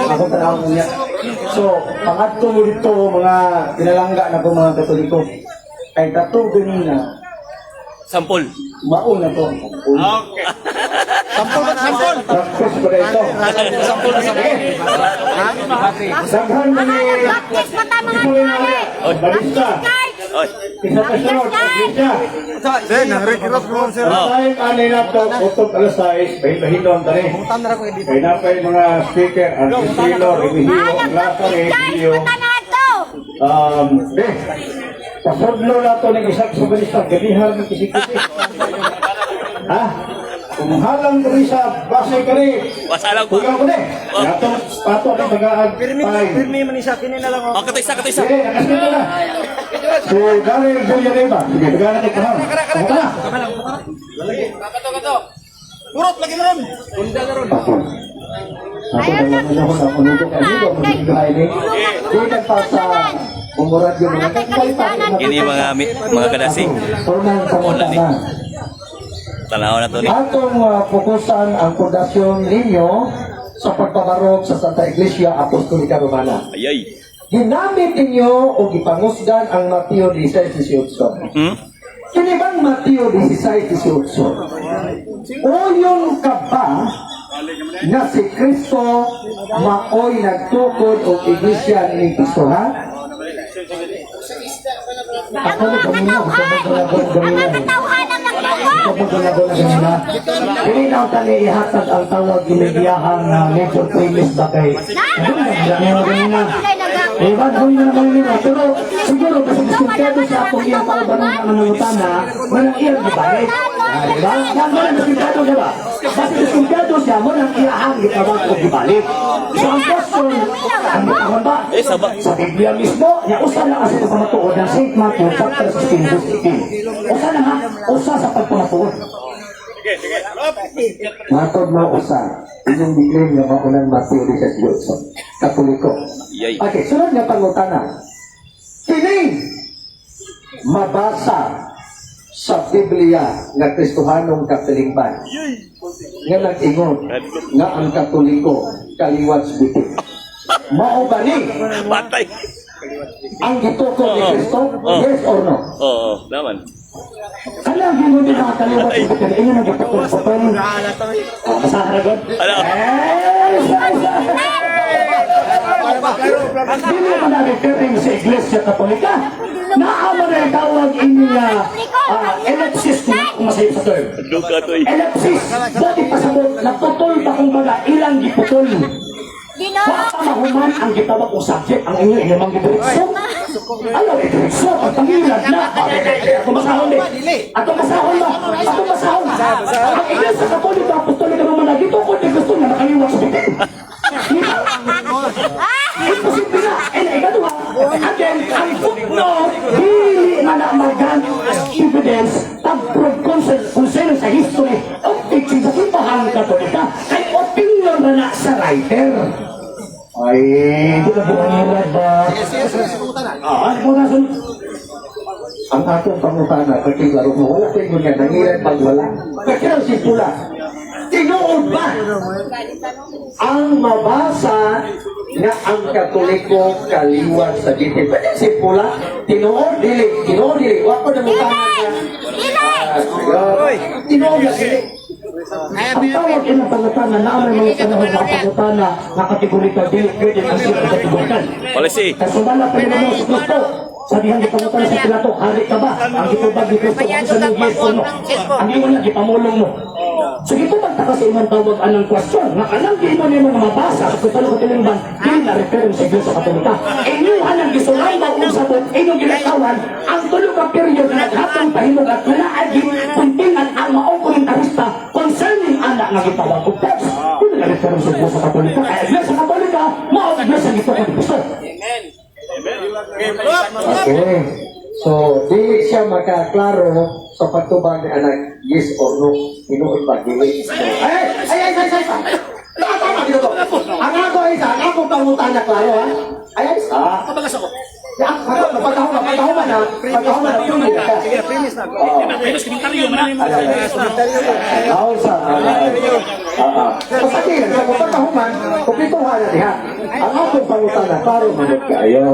ako tanawon niya. So, pangadto mo dito mga pinalangga na ko mga Katoliko. Kay kato ganina, Sampol. mao na to. Okay. Sampol ba sampol? Practice ko na ito. Sampol na sampol. Daghan na ni Baptist mata mga Ituloy na tingali. ulit. Balista. Card. Oy. Isa pa sunod. Iglesia. Ang time ani na to, utog alas 6, bahin-bahinon tani. Kay na pa yung mga speaker, ang Silo, Remigio, Bahalang Lasa, Baptist Church Remigio. mata na to. Be, pasudlo na to ng isang sa balista, gabihan ng kisik-kisik. Ha? Kung halang kami sa base kani, Wasalang ko. kugaw ko ni. Yato, pato na tagaag time. Pirmi man isa kini na lang oh. Oh, kato isa, kato isa. Sige, nakaskita na. Si Daryl Villanueva. Sige, tagalan natin kahon. Pumunta na. Urot lagi na ron. Ako. Ako na lang ako na kunugo ka dito, Di nagpasa umurad yung mga Kini mga kadasig. Unang pangutana. Tanaw na to ni. Atong fokusan ang pundasyon ninyo sa pagpabarog sa Santa Iglesia Apostolika Romana. Ayay. Ginamit ninyo o gipangusgan ang Mateo 16:18. Kini bang Mateo 16:18? Uyon ka ba na si Kristo maoy nagtukod og iglesia ni Kristo, ha? Ang mga katauhan. Ang mga katauhan ang nagtuko. Dili na ang tani ihatag ang tawag gimediyahang na major premise ba kay Eh, ba, gawin na naman nila. Pero siguro, kasi diskumpiyado sa akong iyang kaubanan ng nangutana, manang iyang gibalik. Ah, di ba? Yan, manang diskumpiyado siya ba? Kasi diskumpiyado siya, manang iyahang gitawag o gibalik. So, ang question, ang gitawag ba? Eh, saba. Sa Biblia mismo, niya usa lang ang sa pagpamatuod ng St. Matthew chapter 16 verse 18. Usa na ha, usa sa pagpamatuod. Matod mo usa, inyong declare nga maunang Mateo 16:18. Katoliko. Ayay. Okay, sunod nga pangutana. Kini mabasa sa Biblia nga Kristohanong katilingban. Nga nag-ingon nga ang Katoliko kaliwat sa bitin. Mao ba ni Patay. ang gitukod ni Kristo? Yes or no? Oo, naman. Kanang gingon din mga kaliwat sa bitin, inyo nang gitukod sa pwede. Ah, Basahan na God. Ano? Eh, isa, isa. Dili man na referring sa Iglesia Katolika. Naama na yung tawag ini nga ellipsis kung masayop sa term. Duka to eh. Ellipsis, buti pasabot, naputol pa kung baga ilang giputol. Ginoo. Wa pa mahuman ang gitawag o subject ang inyo inyo mang gidiretso. Ayaw idiretso ang pangilan na. Ato masahon eh. Ato masahon ba? Ato masahon. Ang Iglesia Katolika, Apostolika Romana, gitukod ni gusto na makaliwat sa bitin. Imposible na. And ikaduha, again, ang footnote, dili man na magamit as evidence pag-prove concerning sa history of teaching sa Simbahan Katolika. Kay opinion na na sa writer. Ay, di na buwan ba? Ah, ano na sun? Ang atong pangutana, pati laro mo, wala ko ingon nga, nangilan pag wala. Kaya ang simpula, tinuod ba ang mabasa nga ang Katoliko kaliwat sa bitin? Pwede simpula, tinuod dili, tinuod dili, wala ko na mutana niya. Dili. Tinuod na dili. Ang tawag inang pangutana na may mga panahon na pangutana na kategorikal dili pwede ang sila kategorikal. Policy. Kasumala pa naman si Kristo. Sabihan ni pangutana sa Pilato, hari ka ba? Ang gitubag ni Kristo, ang sa yes o no? Ang ingon niya, gipamulong mo. So gitubag ta kasi imong tawag anang question, nga kanang giingon nimo nga mabasa sa Katoliko Tilingban, dili na reference sa Iglesia Katolika. Inyo anang gisulambang og sabot, inyong ginatawan, ang tulo ka period na naghatong pahimog at naagi puntingan ang maong komentarista concerning ana nga gitawag og text. Dili na reference sa Iglesia Katolika. Kaya Iglesia Katolika, mao ang Iglesia gitawag ni Kristo. Okay. So, dili siya makaklaro sa pagtubag ni anak, yes or no, tinuod ba, dili. Ay, ay, ay, ay, ay, ay. Tama, tama, dito to. Ang ako ay isa, ang akong pangutana, klaro, ha? Ay, ay, isa. Pabagas ako. Ya, pagkahuman, pagkahuman na, pagkahuman na, pili ka. Sige, premise na ako. Minus komentaryo man. Oo, sa. Basta din, sa pagkahuman, kumplituhan na diha. Ang akong pangutana, klaro man kayo.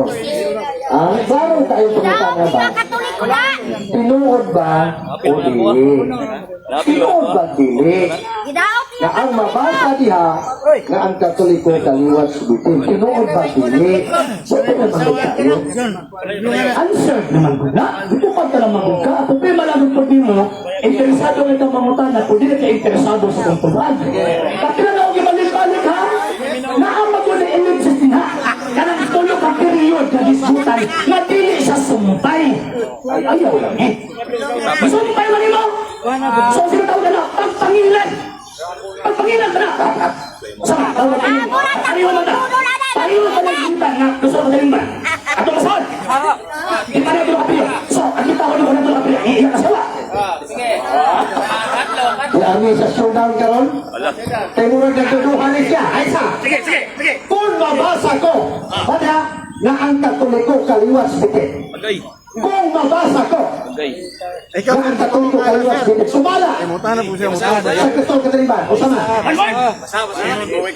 Ang klaro kayo pangutana Daw, ba? mga Katoliko na. Tinuod ba o dili? Tinuod ba dili? Gidaot niyo Na ang mabasa diha nga ang Katoliko kaliwat sa bitin. Tinuod ba dili? So tinuod man gud kayo. Answer naman ko na. Ito pa ka naman ko ka. Problema lang po mo, interesado ka itong mangutana, kung di ka interesado sa kong tubag. Kapila na ako gibalik-balik ha? Naama ko na ellipsis din ha? Kanang tulo ka period na disputan nga dili siya sumpay. Ay, ayaw lang eh. Sumpay man mo! So, sino tawag na? Pagpangilan! Pagpangilan ba na? Sa tawag na. Pareho man na. Pareho ka lang yung nga. Gusto ko galing ba? Ato masaon! Di pa na ito kapilyo. So, ang kita ko na ito kapilyo. Iiyak ka sawa. Di ami sa showdown karon. Kay murag nagduduhan ni siya. Ay sa. Sige, sige, sige. Kung mabasa ko, wala na ang Katoliko kaliwat sa bitin. Agay. Kung mabasa ko, Agay. na ang Katoliko kaliwat sa bitin. Sumala! Sa Kristo Kataliban, o sama.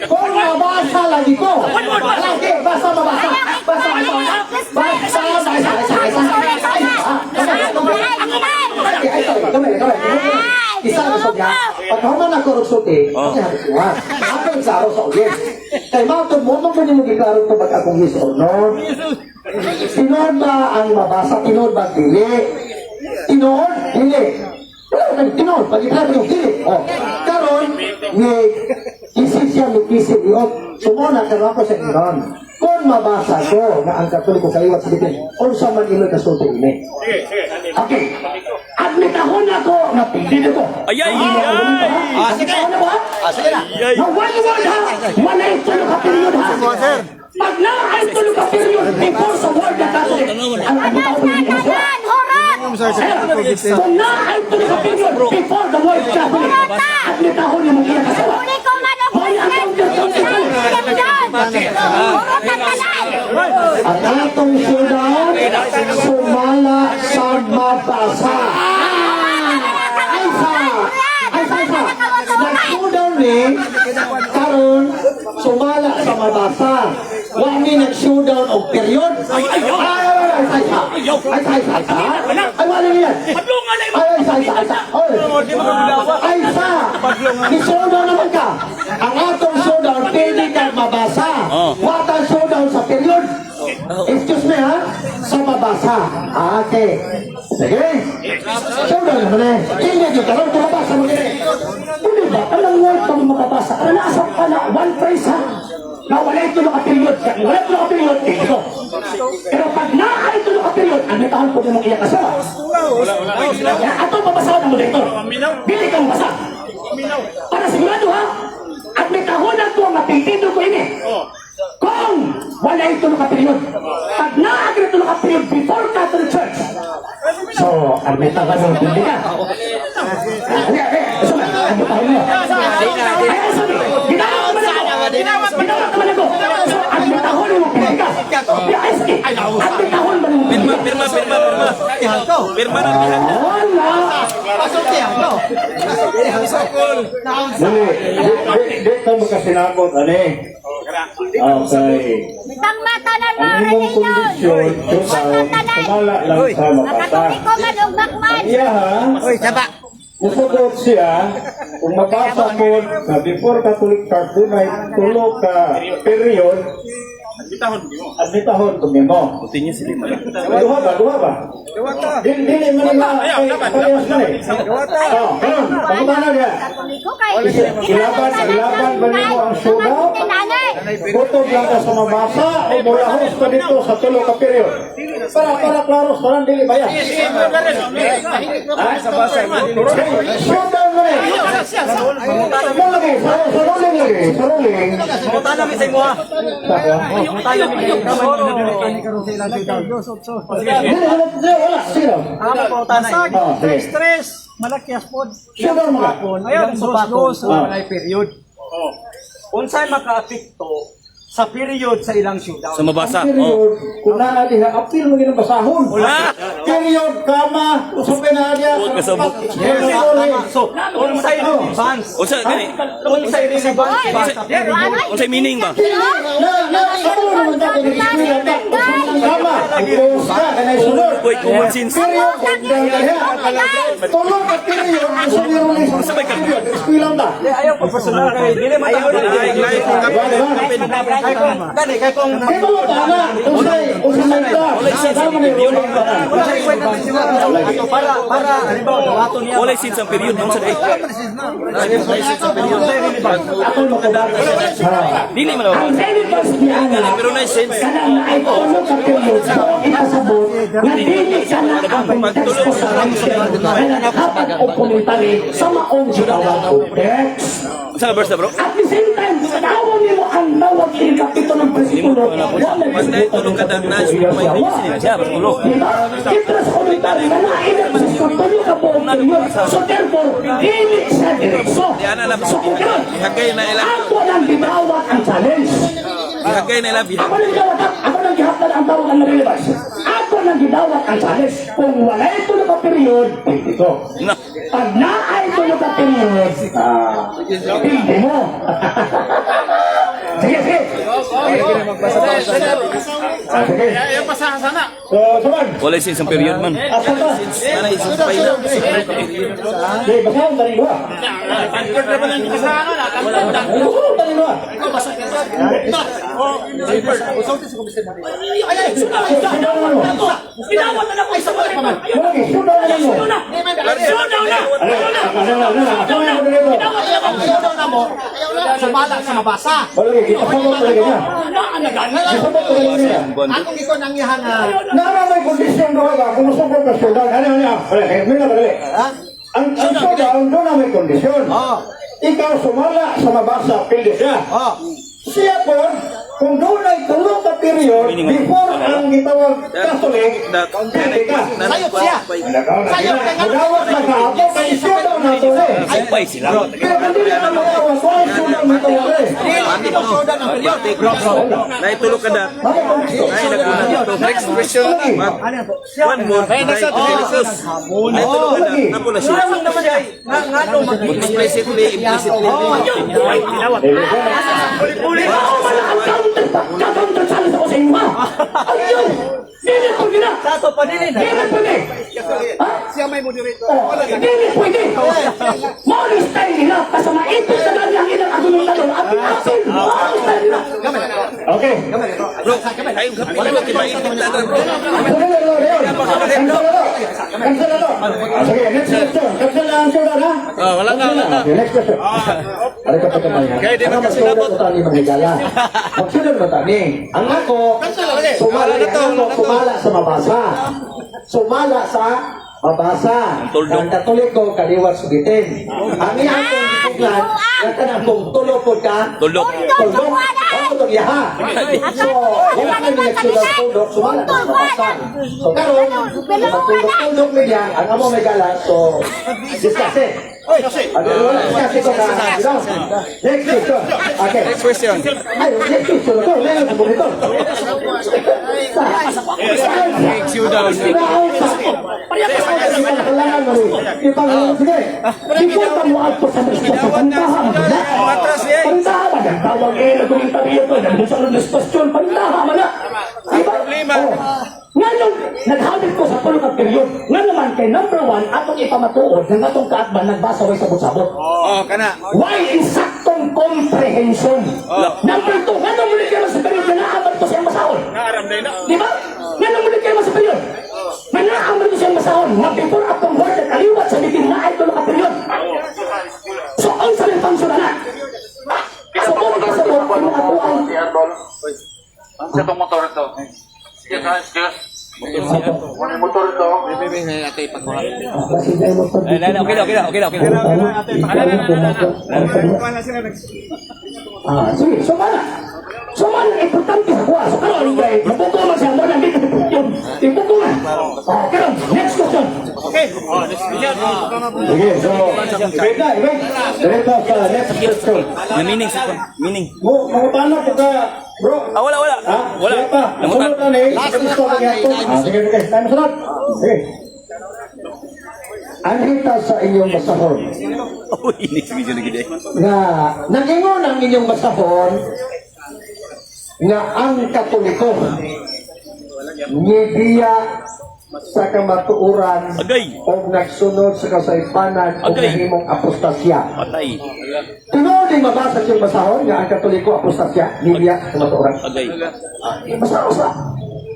Kung mabasa lagi ko, lagi, basta mabasa. Basta mabasa. Basta mabasa. Isa, isa, isa. Ay, ah, ay, ay, sorry. Gamay, gamay. Isa lang gusto niya. Pag human ako og sulti, kasi halos iwan. Ako yung klaro sa audience. Kay matod mo, mo mo giklaro ko bag akong yes or no. Tinuod ba ang mabasa? Tinuod ba ang dili? Tinuod? Dili. Wala nang tinuod. Pag iklaro yung dili. Oh. Karon, ni isip siya ni kisip iot. Sumuna karon ako sa ingon. Kung mabasa ko na ang Katoliko kaliwat sa bitin, unsa man imoy kasulti ini. Okay. Admit ako na ako na pili ko. Ay, ay, ay! Ah, sige. Ako na ba? Ah, sige na. Ay! Na one word ha. Wala yung tulo ka period ha. Pag na ay tulo ka period before sa word na Catholic. Ang admit ako na Tanan, horot! Kung na ay tulo ka period before the word Catholic. Admit ako na mag-iya kasawa. Katoliko man o Christian, relihiyon! Horot ang tanan! Ang atong showdown, sumala sa mabasa. Ay sa, ay sa, ay sa. Nag-showdown ni, karon sumala sa mabasa. Wa ni nag-showdown og period. Ay, ay, ay, ay, ay, ay, ay, ay, ay, ay, ay, ay, wala niyan. Ay, ay, ay, ay, ay, ay, sa, ni-showdown naman ka. Ang atong showdown, pwede kang mabasa. Wata showdown sa period. Excuse me ha, sa mabasa. Ah, okay. Sige. Showdown naman eh. Tingnan nyo, karoon kung mabasa mo gini. Hindi ba? Anong word pa mo makabasa? Ano nasa ka na one phrase ha? Na wala ito ka period. Wala ito ka period, ito. Pero pag na ay ito ka period, ang taon po mong iya kasawa. Ato pabasahan ng moderator. Dili ka mabasa. Para sigurado ha, at may tahonan ko ang apelyido ko ini. Kung wala ito ka period, pag na-agree ito ka period before Catholic Church, so, ang may tahonan hindi ka. Ay, ay, sorry, ang tahonan mo. Ay, sorry, ginawat naman ako. Ginawat naman ako. So, ang may tahonan mo, pili ka. Ay, sige, ang may tahonan mo, pili ka. Pirma, pirma, pirma. Pirma na. Wala. Dili, di, di, di ka makasinabot, ani. Okay. Pangmatanan mga Ang imong relihiyon! kondisyon, showdown, sumala lang sa mabasa. Katoliko man o bakman! Iya ha? Musugot siya, kung mabasa ko na before Catholic Church, dunay tulo ka period, admitahon kung mo. Continue sila. Duha ba? Duha ba? Dili, dili man nila, parehas man eh. Oh, karon, pagkumana niya. Katoliko kay Ilaban, ilaban ba nimo ang showdown? Butog lang ka sa mabasa o mulahos pa dito sa tulo ka period. Para klaro sa tanan dili ba yan? Showdown mo eh. Mo lagi, sa rolling lagi, sa rolling. Mutana mi sa imo ha. Mutana mi kay Dili, wala, dili, wala. Sige lang. Amo pa utana. Oh, sige. Stress, malakyas pod. Showdown mo ka. Ayun, dos, dos. Walay period. Unsay makaapekto Sa period sa ilang showdown. Sa mabasa. Ang Oh. period, kung naa diha, apil mo ginang basahon. Period, kama, usapin na diha. Huwag kasabot. Yes, sorry. So, unsay relevance? Unsa gani? Unsay relevance ba sa period? Unsay meaning ba? Na, na, sa mo naman ta, kaya nag-eskwela ta. Kama, post ka, kanay sunod. Uy, common sense. Period, diha. Tulong ka period, gusto niyo rin sa period, eskwela ta. Ayaw pa personal kay dili man ta. Diba, diba? Gani kay kung Kaya ba ta na, usay, usay ta. Tama ni ruling ta. unsay kwenta ni siya ato para halimbawa dawaton niya. Walay sense ang period unsa day? Unsay relevance? Ako makabata. Dili man Ang relevance niya na Pero na sense. kanang naay tulo ka period ipasabot nga dili ka na ang konteksto sa writer nga naghatag og commentary sa maong gitawag og text. Unsa verse na, bro? At the same time, tawag nimo ang tawag kini kapitulo ng bersikulo, wa may Mas na tulong ka na may siya tulo. Diba? Interest commentary na nainag sa tulo ka buong period. So therefore, dili siya diretso. So kung ganun, Ihagay na ila. ako nang gidawat ang challenge. Ihagay na ila. Ako nang gidawat, ako nang gihaptan ang tawag ang relevance. Ako nang gidawat ang challenge. Kung wala tulo ka period, hindi ko. Na. Pag naay tulo ka period, hindi mo. Sige, sige. Sige. So, suman. Walay sense ang period man. Asa ta? Ana sense pa ila. Di, basahon ta rin ba? Basahon ta rin ba? Gidawat na ako sa mga. Okay, sudan na mo. Na! Sudaw na! Ano, ano, ano, ako yung moderator. Gidawat na ako. Sumala sa mabasa. Wala, ipasabot talaga niya. Ipasabot talaga niya. Akong ikaw nang iha nga Nara may kondisyon doon ba? Kung musugod ka sudan, ano, ano, wala, kaya may nakadali. Ang sudan, doon na may kondisyon. Ikaw sumala sa mabasa, pili siya. Siya po, kung doon ay tulo ka period, before ang gitawag Catholic, pili ka. Sayop siya. Sayop ka nga. Mudawat na ka ako, kay sudan na to eh. Supay sila. Pero kung di na mudawat, why sudan na to eh? Dili mo showdown ang period. Naitulog ka da. Bakit kung gusto? Ay naguna. Next question. One more. Naitulog ka da. Napo na siya. Naman siya. Nga ngano mag Explicitly, implicitly. Ikaw man ang counter counter challenge ako sa inyo. Ayun! Dili ko gina! Sa ato pa dili na. Dili pwede! Ha? Siya may moderator. Oh, dili pwede! Mao ni style nila kasi maipit sa lang ilang argumentador at pinapil. Mao ni style nila. Okay. Bro, ay kapitulo kay maipit na bro. Sige, Lord, yun. Cancel na to. Cancel na to. Sige, next question. Cancel na ang sudan, ha? Wala na, wala na. Okay, next question. Ano ka pa kamay, ha? Kaya di Ano man kasi magsulat mo tani manghigala? Magsulat mo tani. Ang ako, sumala, ang ako, sumala sa mabasa. Sumala sa mabasa. Tuldok. Ang Katoliko, kaliwat sugitin. Ang iya akong gipuglan, ang kanang kung tulo po ka, Tuldok. tuldok. Ang itong yaha. So, wala na nagsulat tuldok, sumala sa mabasa. So, karon, magtuldok-tuldok niya, ang amo may gala, so, discuss it. Ano, wala, discuss it ko ka. Next question. Okay. Next question. Ay, next question to. Meron sa bonito. Sige. Before pa mo adto sa responsa, pantaha man na. Pantaha man ang tawag eh, nagkomentaryo to, nagbusa ng question, pantaha man na. Diba? Problema. Oh. Nga nung naghabit ko sa tulo ka period, nga naman kay number one, atong ipamatuod ng atong kaatban nagbasa way sabot-sabot. Oh, kana. Why insaktong comprehension? Number two, nga nung muli kayo sa period na naaman to siyang masahol. Di ba? Nga nung muli kayo sa period. Na naaman to siyang masahol. Nga before atong word na kaliwat sa bitin na ay tulo ka period. So, ang sa rin function na. So, kung ka sa board, kung ako ang Sa itong motor ito. Sige, excuse. Ano motor ito? Ay, okay na, okay na, okay na, okay na. Ah, sige, so mana. So mana, importante sa kuha. So karon kay mabuto man siya mo lang dito yun. Ibuto man. Oh, karon, next question. Sige, so, wait na, wait. Diretso sa next question. Na meaning sa meaning. Mo, mangutana ko ka, Bro. Ah, wala, wala. Ha? Wala. Siya pa. Namutan. Sunod na ni. Gusto ka gyapon. Ah, sige, sige. Tayo sunod. Sige. Anhita sa inyong basahon Uy, ini video lagi deh. nga nagingon ang inyong basahon nga ang Katoliko nibiya sa kamatuoran Agay. o nagsunod sa kasaypanan o Agay. nahimong apostasya. Patay. Tinuod ning mabasa siyang basahon nga ang Katoliko apostasya nibiya sa kamatuoran. Agay. Basta usa.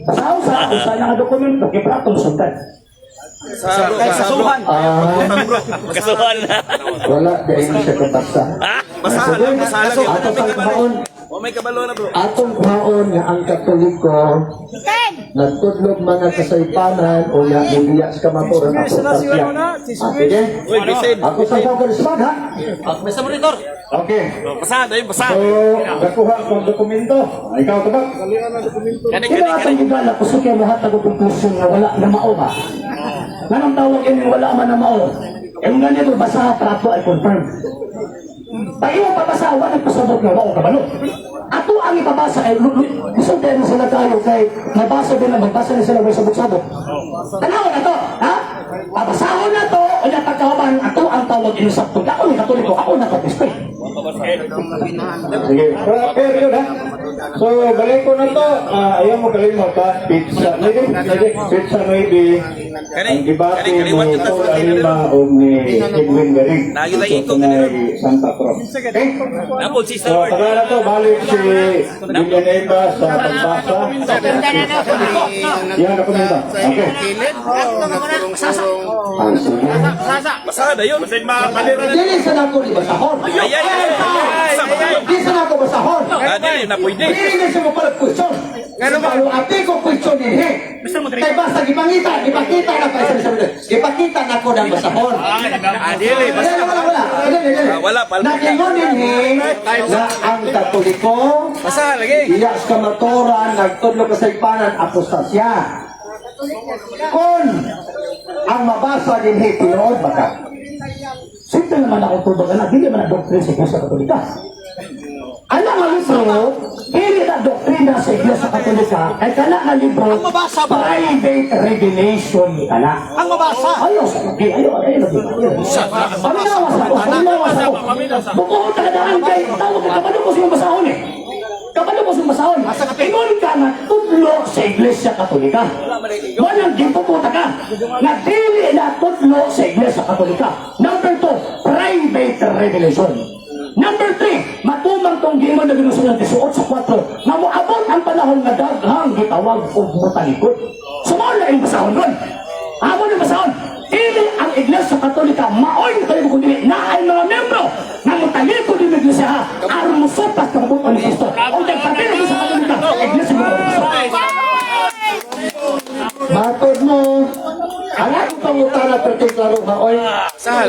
Basta usa, usa na nga dokumento, kay pratong sundan. Kasuhan. Ah, Kasuhan na. wala dahil siya kabasa. Basahan lang, basahan lang. Ato sa kuhaon, Oh, may kabalo na, bro. atong kuhaon nga ang Katoliko nagtudlog mga kasaypanan o nga nibiya sa kamatuoran apostasya. Ah, sige. Uy, bisin. Ako sa focus spot ha. Mr. Monitor. Okay. Basahan, ayun, basahan. So, nakuha kong dokumento. Ah, ikaw ka ba? Kani, Kaya kani, atong kani. gigala, kusog kaya muhatag og konklusyon nga wala na mao ba? Nganong tawag ini wala man na mao? Eh ganito, basa prato ay confirm. Pag imo pabasa, wala nagpasabot nga wao kabalo. Ato ang ipabasa kay kusog kayo mo sila tayo kay mabasa din na magbasa ni sila may sabot-sabot. Tanaw na to, ha? Pabasahon na to, o na pagkahuman, ato ang tawag ini sa Ako ni Katoliko, ako na Proteste. Sige. So, fair yun ha. So, balik ko na to. Ah, ayaw mo kalimot ha. Pizza. Lagi, lagi. Pizza 9. Kani, Ang debate kani, kaliwat ni yung Paul tas natin, Alima o ni Edwin Garing. Lagi tayo So, ikot, tunay Santa Cruz. Okay? Napol, si So, Lord. taga na to. Balik si Villanueva sa pagbasa. Yan, dokumento. Okay. Ah, sige. Basahan, ayun. Dili sa nako ni basahon. Ay, ay, ay, ay, ay. Dili sa nako basahon. Ah, dili na pwede. Dili na siya mo pala question. Pero ate ko question din he. Kay basta gipangita, gipakita na pa isa. Gipakita na ko ng basahon. Ah, dili. Wala, wala, wala. Dili, dili. Ah, wala, palma. Nagingon din he na ang Katoliko Basahan lagi. iya sa kamatuoran nagtudlo kasaypanan apostasya. Kung ang mabasa din he tinuod ba ka? Simple naman ako tubag na, dili man ang doktrina sa Iglesia Katolika. Ano nga libro, dili na doktrina sa Iglesia Katolika, kay kana nga libro, Ang mabasa ba? private revelation ni kana. Ang mabasa. Ayaw sa lagi, ayaw, ayaw lagi. Paminawas ako, paminawas ako. Bukuod talagaan kay, tawag ka, kabalo ko siyang basahon eh. Kabalo ko siyang basahon. Ingon ka nga tudlo sa Iglesia Katolika. Walang gipuputa ka. Na dili na tudlo sa Iglesia Katolika. Number 2, private revelation. Number 3, matumang tong giingon na ginusunod 18:4 nga moabot ang panahon nga daghang gitawag og motalikod. So mao na ang basahon ron. Amo na basahon. Dili ang Iglesia Katolika maoy na kayo kung dili na ay mga membro nga motalikod din Iglesia ha aron mosupas ka mabuto ni Kristo. O nagpatilo sa Katolika, Iglesia mo Kristo. Matod mo, ang akong pangutana perting klaro ha, oy.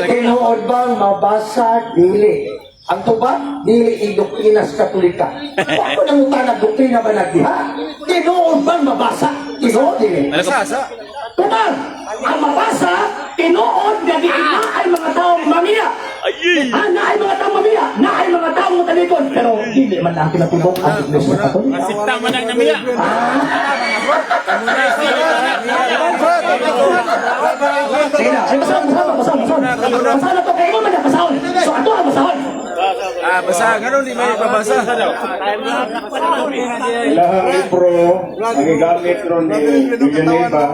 Tinuod bang mabasa dili? Ang tuba, dili ang doktrina sa Katolika. Ako nang utana doktrina ba nagdiha? Tinuod bang mabasa? Tinuod dili. Basa. Tubag, ang mabasa, tinuod nga di na ay mga taong mamiya. Ay! Ah, na ay mga taong mamiya, na ay mga taong matalikod. Pero dili man ang kinatubok ang Iglesia Katolika. Tama nang namiya. Sige na, ay basahon, basahon, basahon, basahon. Basahon na to, kaya man na basahon. So ato ang basahon. Ah, basa. Ganun, di may pabasa. Ilahang libro ang gigamit ron ni Villanueva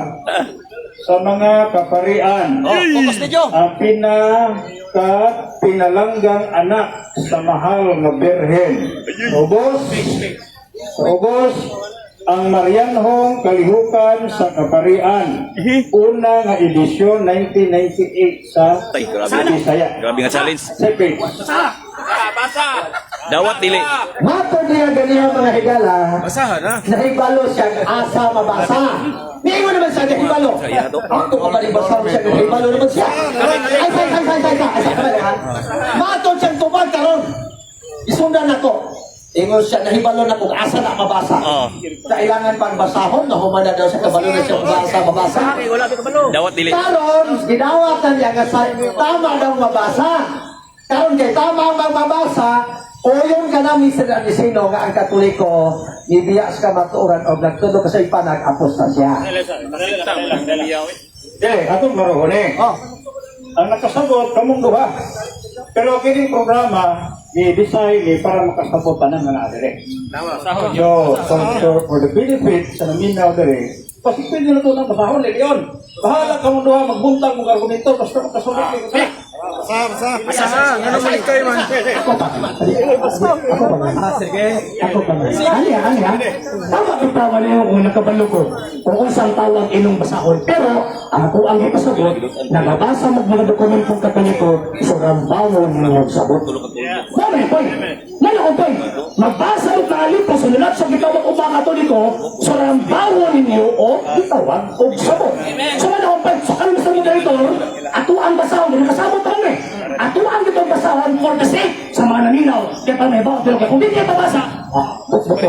sa mga kaparian. Oh, focus ninyo. Ang pinaka pinalanggang anak sa mahal nga birhen. Ubos, ubos ang Marianhong Kalihukan sa Kaparian. Una nga edisyon 1998 sa Ay, grabe. Bisaya. Grabe nga challenge. Second. Dawat dili. Matod niya ganiya mga higala, Basahan ha. nahibalo siya ang asa mabasa. Niingon naman siya, nahibalo. Ako ka ba basa siya, nahibalo naman siya. Ay, ay, ay, ay, ay, ay, ay, ay, ay, Matod siyang tubag karon. Isundan nako. Ingon siya, nahibalo na kung asa na mabasa. Oo. Kailangan pang basahon, nahuman na daw siya, kabalo na siya kung asa mabasa. Dawat dili. Karon, gidawat na niya nga sa tama daw mabasa. Karon kay tama ang mabasa, Uyon ka na, Mr. Anisino, nga ang Katoliko, nibiya sa kamatuoran o nagtudlo ka sa ipanag, apostasya. Dili, atong klarohon eh. Ang nakasabot, kamong duha. Pero kining programa, i-design ni para makasabot tanan nga naa dire. So, for the benefit sa naminaw dire, kasi pwede na ito nang basahon, Leon. Bahala kamong duha, magbuntag mong argumento, basta makasabot kayo sa. Ano man kayo man? Ako pa. Ako pa. Sige. Ako pa. Ani, ani, ha? Tama bitaw niyo kung nakabalo ko kung unsang tawag inong basahon. Pero ako ang ipasagot, nababasa mo mga dokumentong Katoliko, so rambawon mo ang sabot. Mami, boy! Lalo ko, boy! Magbasa mo kaalip sa sulat sa gitawag o mga Katoliko, so rambawon ninyo o gitawag o sabot. So ano ko, boy? So karon sa moderator, ato ang basahon, nakasabot ako eh. Ato ang itong basahon for the sake sa mga naminaw. Kaya pa may bawa, pero kung hindi kayo mabasa, Bukbuk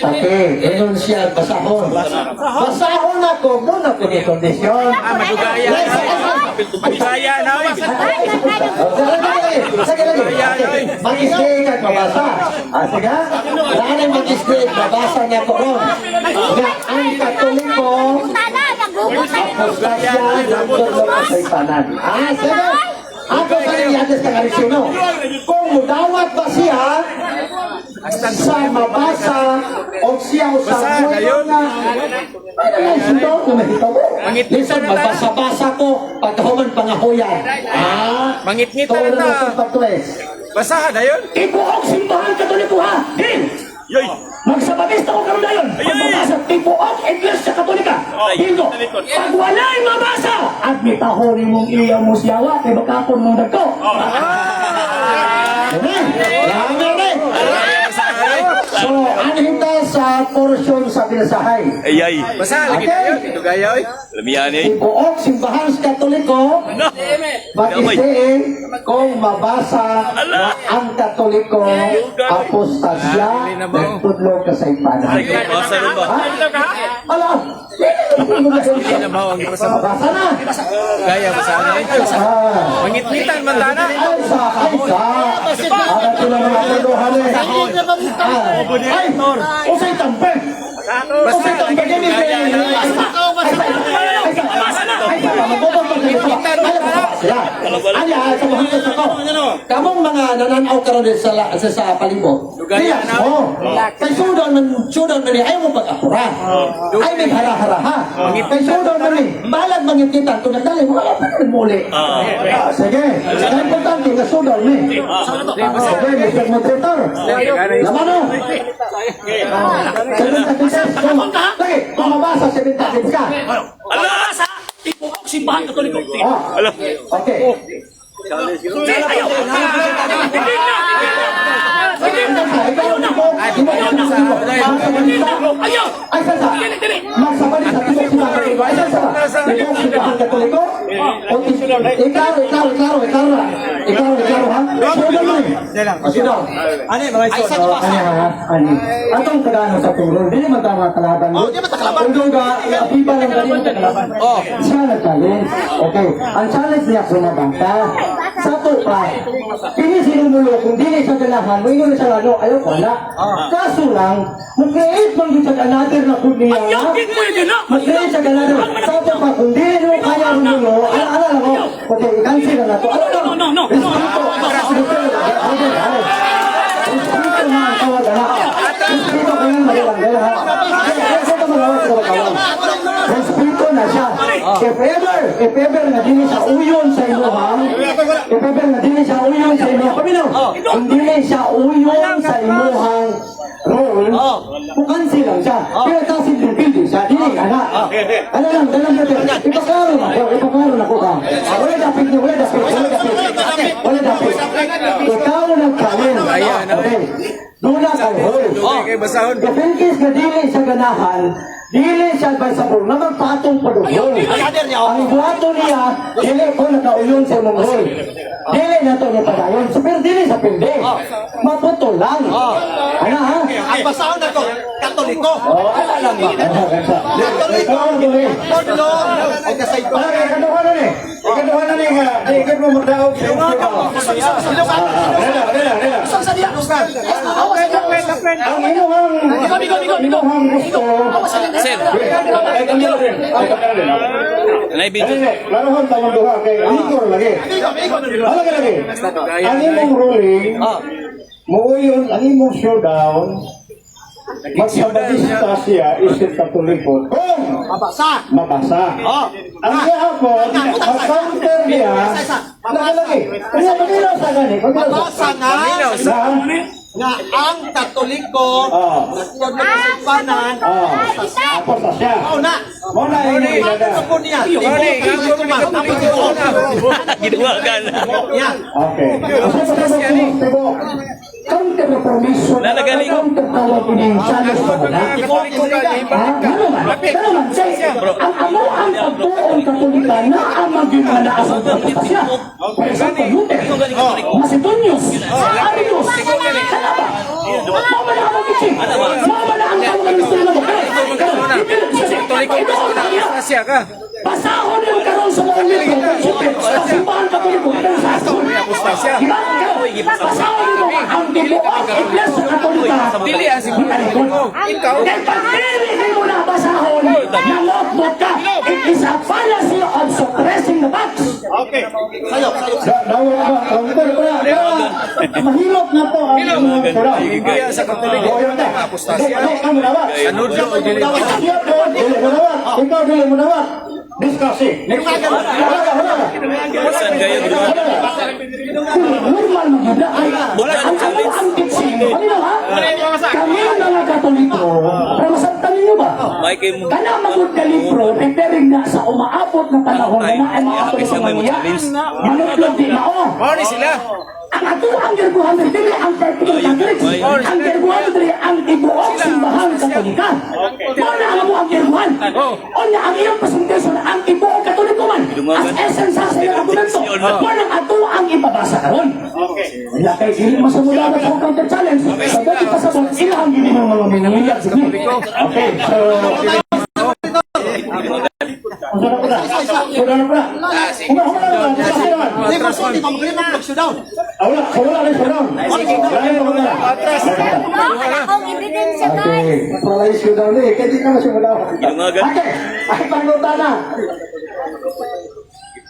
Okay, ganun siya, basahon. Basahon ako, doon ako ni kondisyon. Ah, madugaya. Madugaya na oy. Sige lagi. Mag-stay ka, mabasa. Ah, sige. Naanay mag-stay, mabasa niya ko ron. Nga ang Katoliko, Tala, nagugutan. apostasya, nagtudlo ka sa ipanan. Ah, sige. Ako sa niyates kang Arisino. Kung mudawat ba siya, sa mabasa o siya o sa Basa, buhay dayon. na ay na sundo na mahitabo. Mangitngit Lisod, na na. magbasa-basa ko pagkahuman pangahuyan. Ah, Mangitngit na tulo na. na sa pagtuwes. Basa dayon. Tibuok simbahan Katoliko ha! Din! Yoy. Magsababista ko karon dayon. Pagbabasa tibuok Iglesia Katolika. Bingo. Pag wala'y mabasa, at mitahon mong iya mo siyawa kay bakakon mong dagko. Amen. Amen. So, anhin ta sa portion sa binasahay. Ay ay. Basa lagi Okay. dayon. Dugaya oy. Lamian eh. Tibuok simbahan sa Katoliko, mag-stay kung mabasa na ang Katoliko apostasya nagtudlo ka sa ipanan. Basa ron ba? Ala! Mabasa na! Gaya basa na eh. Ah. Mangitngitan man tana. Ay sa, ay sa! Para sila mga tuluhan eh. Ah. Ay! Usay tampe! Usay tampe! Gini, gini. Ay sa, ay sa, ay sa, magubang sila. Anya, sa mga sa ko. Kamong mga nananaw karon sa sa palibot. Dugayan na. Oh. Kay sudon man sudon man ni ayaw mo pag-apura. Ay may hara-hara ha. Kay sudon man ni balag mangitngitan kung nagdali mo wala pa rin muli. Ah, sige. Kaya importante nga sudon ni. Ah, sige, Mr. Moderator. Laman o. 76. Lagi, kung mabasa, 76 ka. Mabasa, tibuok simbahan Katoliko. Oh. Okay. Ayaw! Hindi na! Hindi na! Ikaw, ikaw, ikaw, ikaw, Ayaw! Ay, sasa. Magsabali sa tibok simbahan Katoliko. Ay, sasa. Tibok simbahan Katoliko. O, ikaw, ikaw, ikaw, ikaw na. Ikaw, ikaw, ha? Sudan mo eh. Sudan. Ano mga iso? Ani ha, ani. Atong tagano sa turol, dili man ta mga kalaban. Oh, di man ta kalaban. Kung ga apipa lang dili man ta kalaban. Oh. Siya nag-challenge. Okay. Ang challenge niya sumabasa. Sa to pa. Kini sinumulo kung dili sa ganahan, mo ingon siya ano, ayaw ko na. Kaso lang, mo-create man gyud sa another na kun niya. Ayaw, di pwede na! Mag-create sa another. Sa to pa kung dili mo kaya rumulo, ala ala lang mo. Okay, i-cancel na nato. Ano lang? No, no, no, no. Respeto. Respeto. Okay, okay. Respeto na ang tawag, anak. Respeto kayo magalang, ha? Respeto magalang, magalang. Respeto na siya. If ever na dili siya uyon sa imuhang, if ever na dili siya uyon sa imuhang, paminaw, kung dili siya uyon sa imuhang role, mukansi lang siya. Pero kasi building siya, dili ka na. Ano lang, ano lang natin. Ipaklaro na ako, ipaklaro na ko ka. Wala dapit niyo, wala dapit, wala dapit. Wala dapit. Ikaw nag-challenge. Okay. Doon na kay hole. Dugay kay basahon. If in case na dili siya ganahan, dili siya advisable na magpatong pa doon. Ang buhato niya, dili ko nakauyon sa imong hole. Dili na to niya padayon. So, pero dili sa pindi. Maputol lang. Ano ha? Ang basahon na ko, Katoliko. Katoliko. Oh, Ana lang ba? Katoliko. Tudlo o kasaypanan. Ah, ikaduha na ni. Ikaduha na ni nga. Di ka mo magdaog sa Rela, rela, rela. Ang imuhang gusto. Sir. Ay, kami na rin. Ay, kami na rin. Anay video. Dili, klarohon tawang duha kay rigor lagi. Ano ka lagi? Ang imong ruling, muuyon ang imong showdown, magsabadista siya isip Katoliko kung Mabasa. mabasa. Ang gihapon, mag-counter niya, lagi lagi. Kaya maminaw sa gani, maminaw sa. Mabasa nga Na? nga ang Katoliko nagtuod ng kasaypanan. Apostasya. Mao na. Mo na imong ilada. Ano po niya? Tibuok ang Katoliko. Giduwagan. Yan. Okay. Kasi pasabot tibok. Counter reformation, Lalagaling. counter tawag ini challenge pa wala. Ha? Ano man? Ano man? Say, ang amo ang pagtuon Katolika na ang maging naa sa apostasya. For example, Luther, Macedonius, Arius, kana ba? Mao man ang teaching. Mao man ang tawag ng misteryo mo. Ito ang niya. Siya ka. Basahon yung karon sa mga libro, kung siyempre, sa simbahan Katoliko, ito sa aso. Diba? Basahon mo ang tibuok Iglesia Katolika. Dili ang simbahan Katalikod. Ikaw. Kaya pag dili mo na basahon, nangotbot ka. It is a fallacy of suppressing the facts. Okay. Sayo, sayo. Dawat ba? Counter pa na. Mahilot na po ang imong showdown. Kaya sa Katoliko. Apostasya. Ikaw mo nawat. Anudlo o dili. Siya po, dili mo nawat. Ikaw dili mo nawat. Discuss it. Next. Wala ka, wala ka. Saan kayo giduwagan? Normal man yun na. Ay, ang amo ang teaching. Ano ha? Kami mga Katoliko, pero masabtan ninyo ba? May kay mo. Kana magud ka libro referring na sa umaabot na panahon na naay maabot Ay, sa may mga challenge. Manutlog di mao. Mao ni sila. Ang ato ang gerguhan diri ang particular Catholics. Ang gerguhan diri ang tibuok simbahan Katolika. Mao na ang amo ang gerguhan. Onya ang iyang presentation ang tibuok Katoliko man. As essence sa iyang argumento. Mao na ang ato ang ipabasa karon. Wala kay dili masumulamat sa counter challenge. Sa dati pasabot ilang gini ng mga minangiyag sige. Okay, so... Unsa na po na? Unsa na po na? Una, una na, discuss naman. Di ba so, di ba magaling mag-showdown? Ah, wala, so wala rin showdown. Wala rin wala. Wala akong ebidensya, guys. Okay, neutralize ko daw ni. Kaya di ka masimula. Giduwagan. Okay, ay pangutana.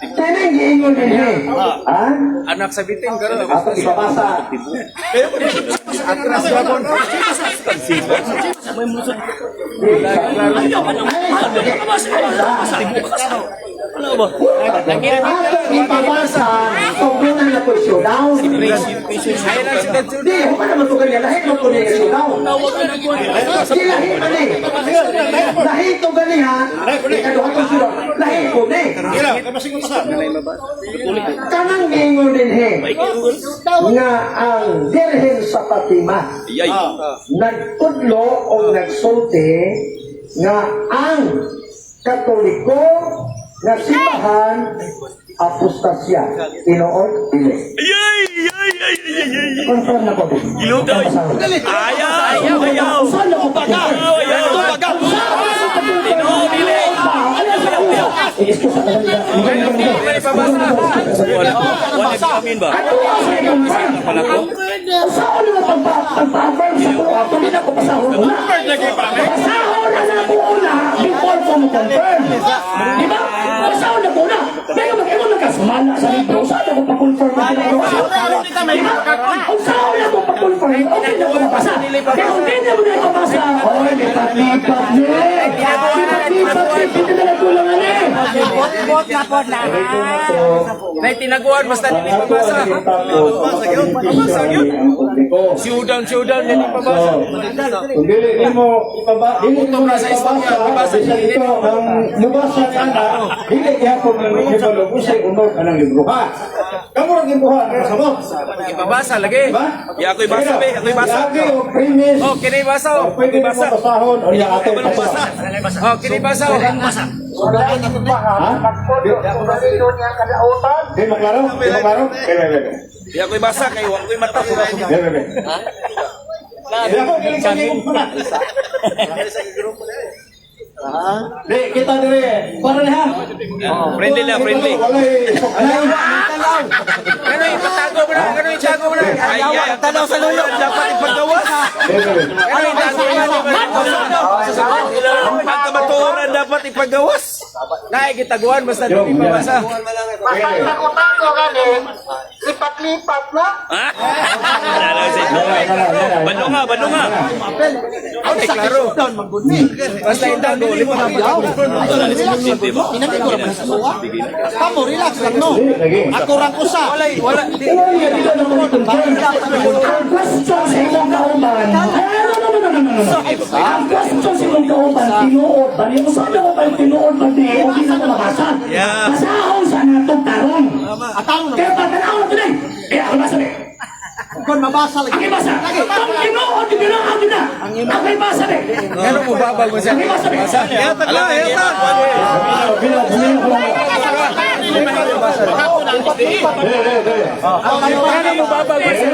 Kining giingon dinhi. Ha? Anak sa biting karon. Ato ipabasa. Atras gabon. Ano ba? Ato ipabasa kung doon na po showdown. Ay lang si Tetsu. Di, huwag naman ito ganyan. Lahi mo po niya showdown. Di, lahi man eh. Lahi ito gani ha. Ikaduha itong showdown. Lahi ko ni. Kanang giingon dinhi nga ang Birhen sa Fatima Ayay. nagtudlo o nagsulti nga ang Katoliko nga simbahan apostasya. Tinuod dili. Ayay! Ay ay ay ay. Confirm na ko. Gilutoy. Ayaw! Ayaw! Saan na ko Ayaw! Ayaw! Tinuod dili. Wala wala amin ba? Ano ang sa confirm? Saan na pagpa-affirm sa kuha? Tuloy na ko pasahon una. Pasahon na na ko una before ko mo-confirm. Di ba? Pasahon na ko una. Pero mag-ingon na ka, sumala sa libro. Saan na ko pa-confirm na ginagawa? Di ba? Kung saan na ko pa-confirm, okay na ko mabasa. Pero kung hindi mo na ipabasa, oy, lipat-lipat ni. Lipat-lipat ni. Hindi na nagkulangan eh. Nay tinaguan basta dili Ang ato pabasa. ang gitapos, ang yun. Ang publiko. Showdown, showdown dili pabasa. Kung dili nimo ipaba, dili mo na ipabasa, bisan ito ang mubasa ka na, dili gihapon ang hibalo usay unod anang libro ha. Kamo ra gibuha ang kasabot. Ipabasa lagi. Diba? Ya ako'y basa be, ako'y basa. Yagi o premise. Oh, kini basa oh. Pwede Kini mo basa. basahon o niya atong basa. Oh, kini basa oh. Ha? Di maklaro? Di maklaro? Be, be, be. Ya ako'y basa kay wa ko'y mata. Be, be, be. Ako dili sa ko na. Di kita dire. Para na ha. Friendly lang, friendly. Walay Ano yung itago mo na? Ano yung itago mo na? Ay, ay, Tanaw sa lulo. Dapat ipagawas. Ano yung itago mo na? Ang kamatuoran dapat ipagawas. Naigitaguan basta Yung, di pa basa. Basta tago-tago gani, lipat-lipat na. Ha? Wala si Badunga, badunga. Ay, klaro. Basta itago, lipat Kamo, relax lang, no? Ako rang usa. Wala, wala. Ang question sa imong kauban. No, no, no, no, no, no, no. Ang question sa imong kauban, tinuod ba niyo? Saan na ba tinuod ba niyo? Hindi na ko mabasa. Yeah. Basahon sa natong tarong. Kaya pagkanaon na tunay. Eh, ako basa ni. Kung mabasa lagi. Ang ibasa. Ang tinuod, tinuod na. Ang ibasa ni. Ano mo babag mo siya? Ang ibasa ni. Yatag lang, yatag. Ano mo babag mo siya?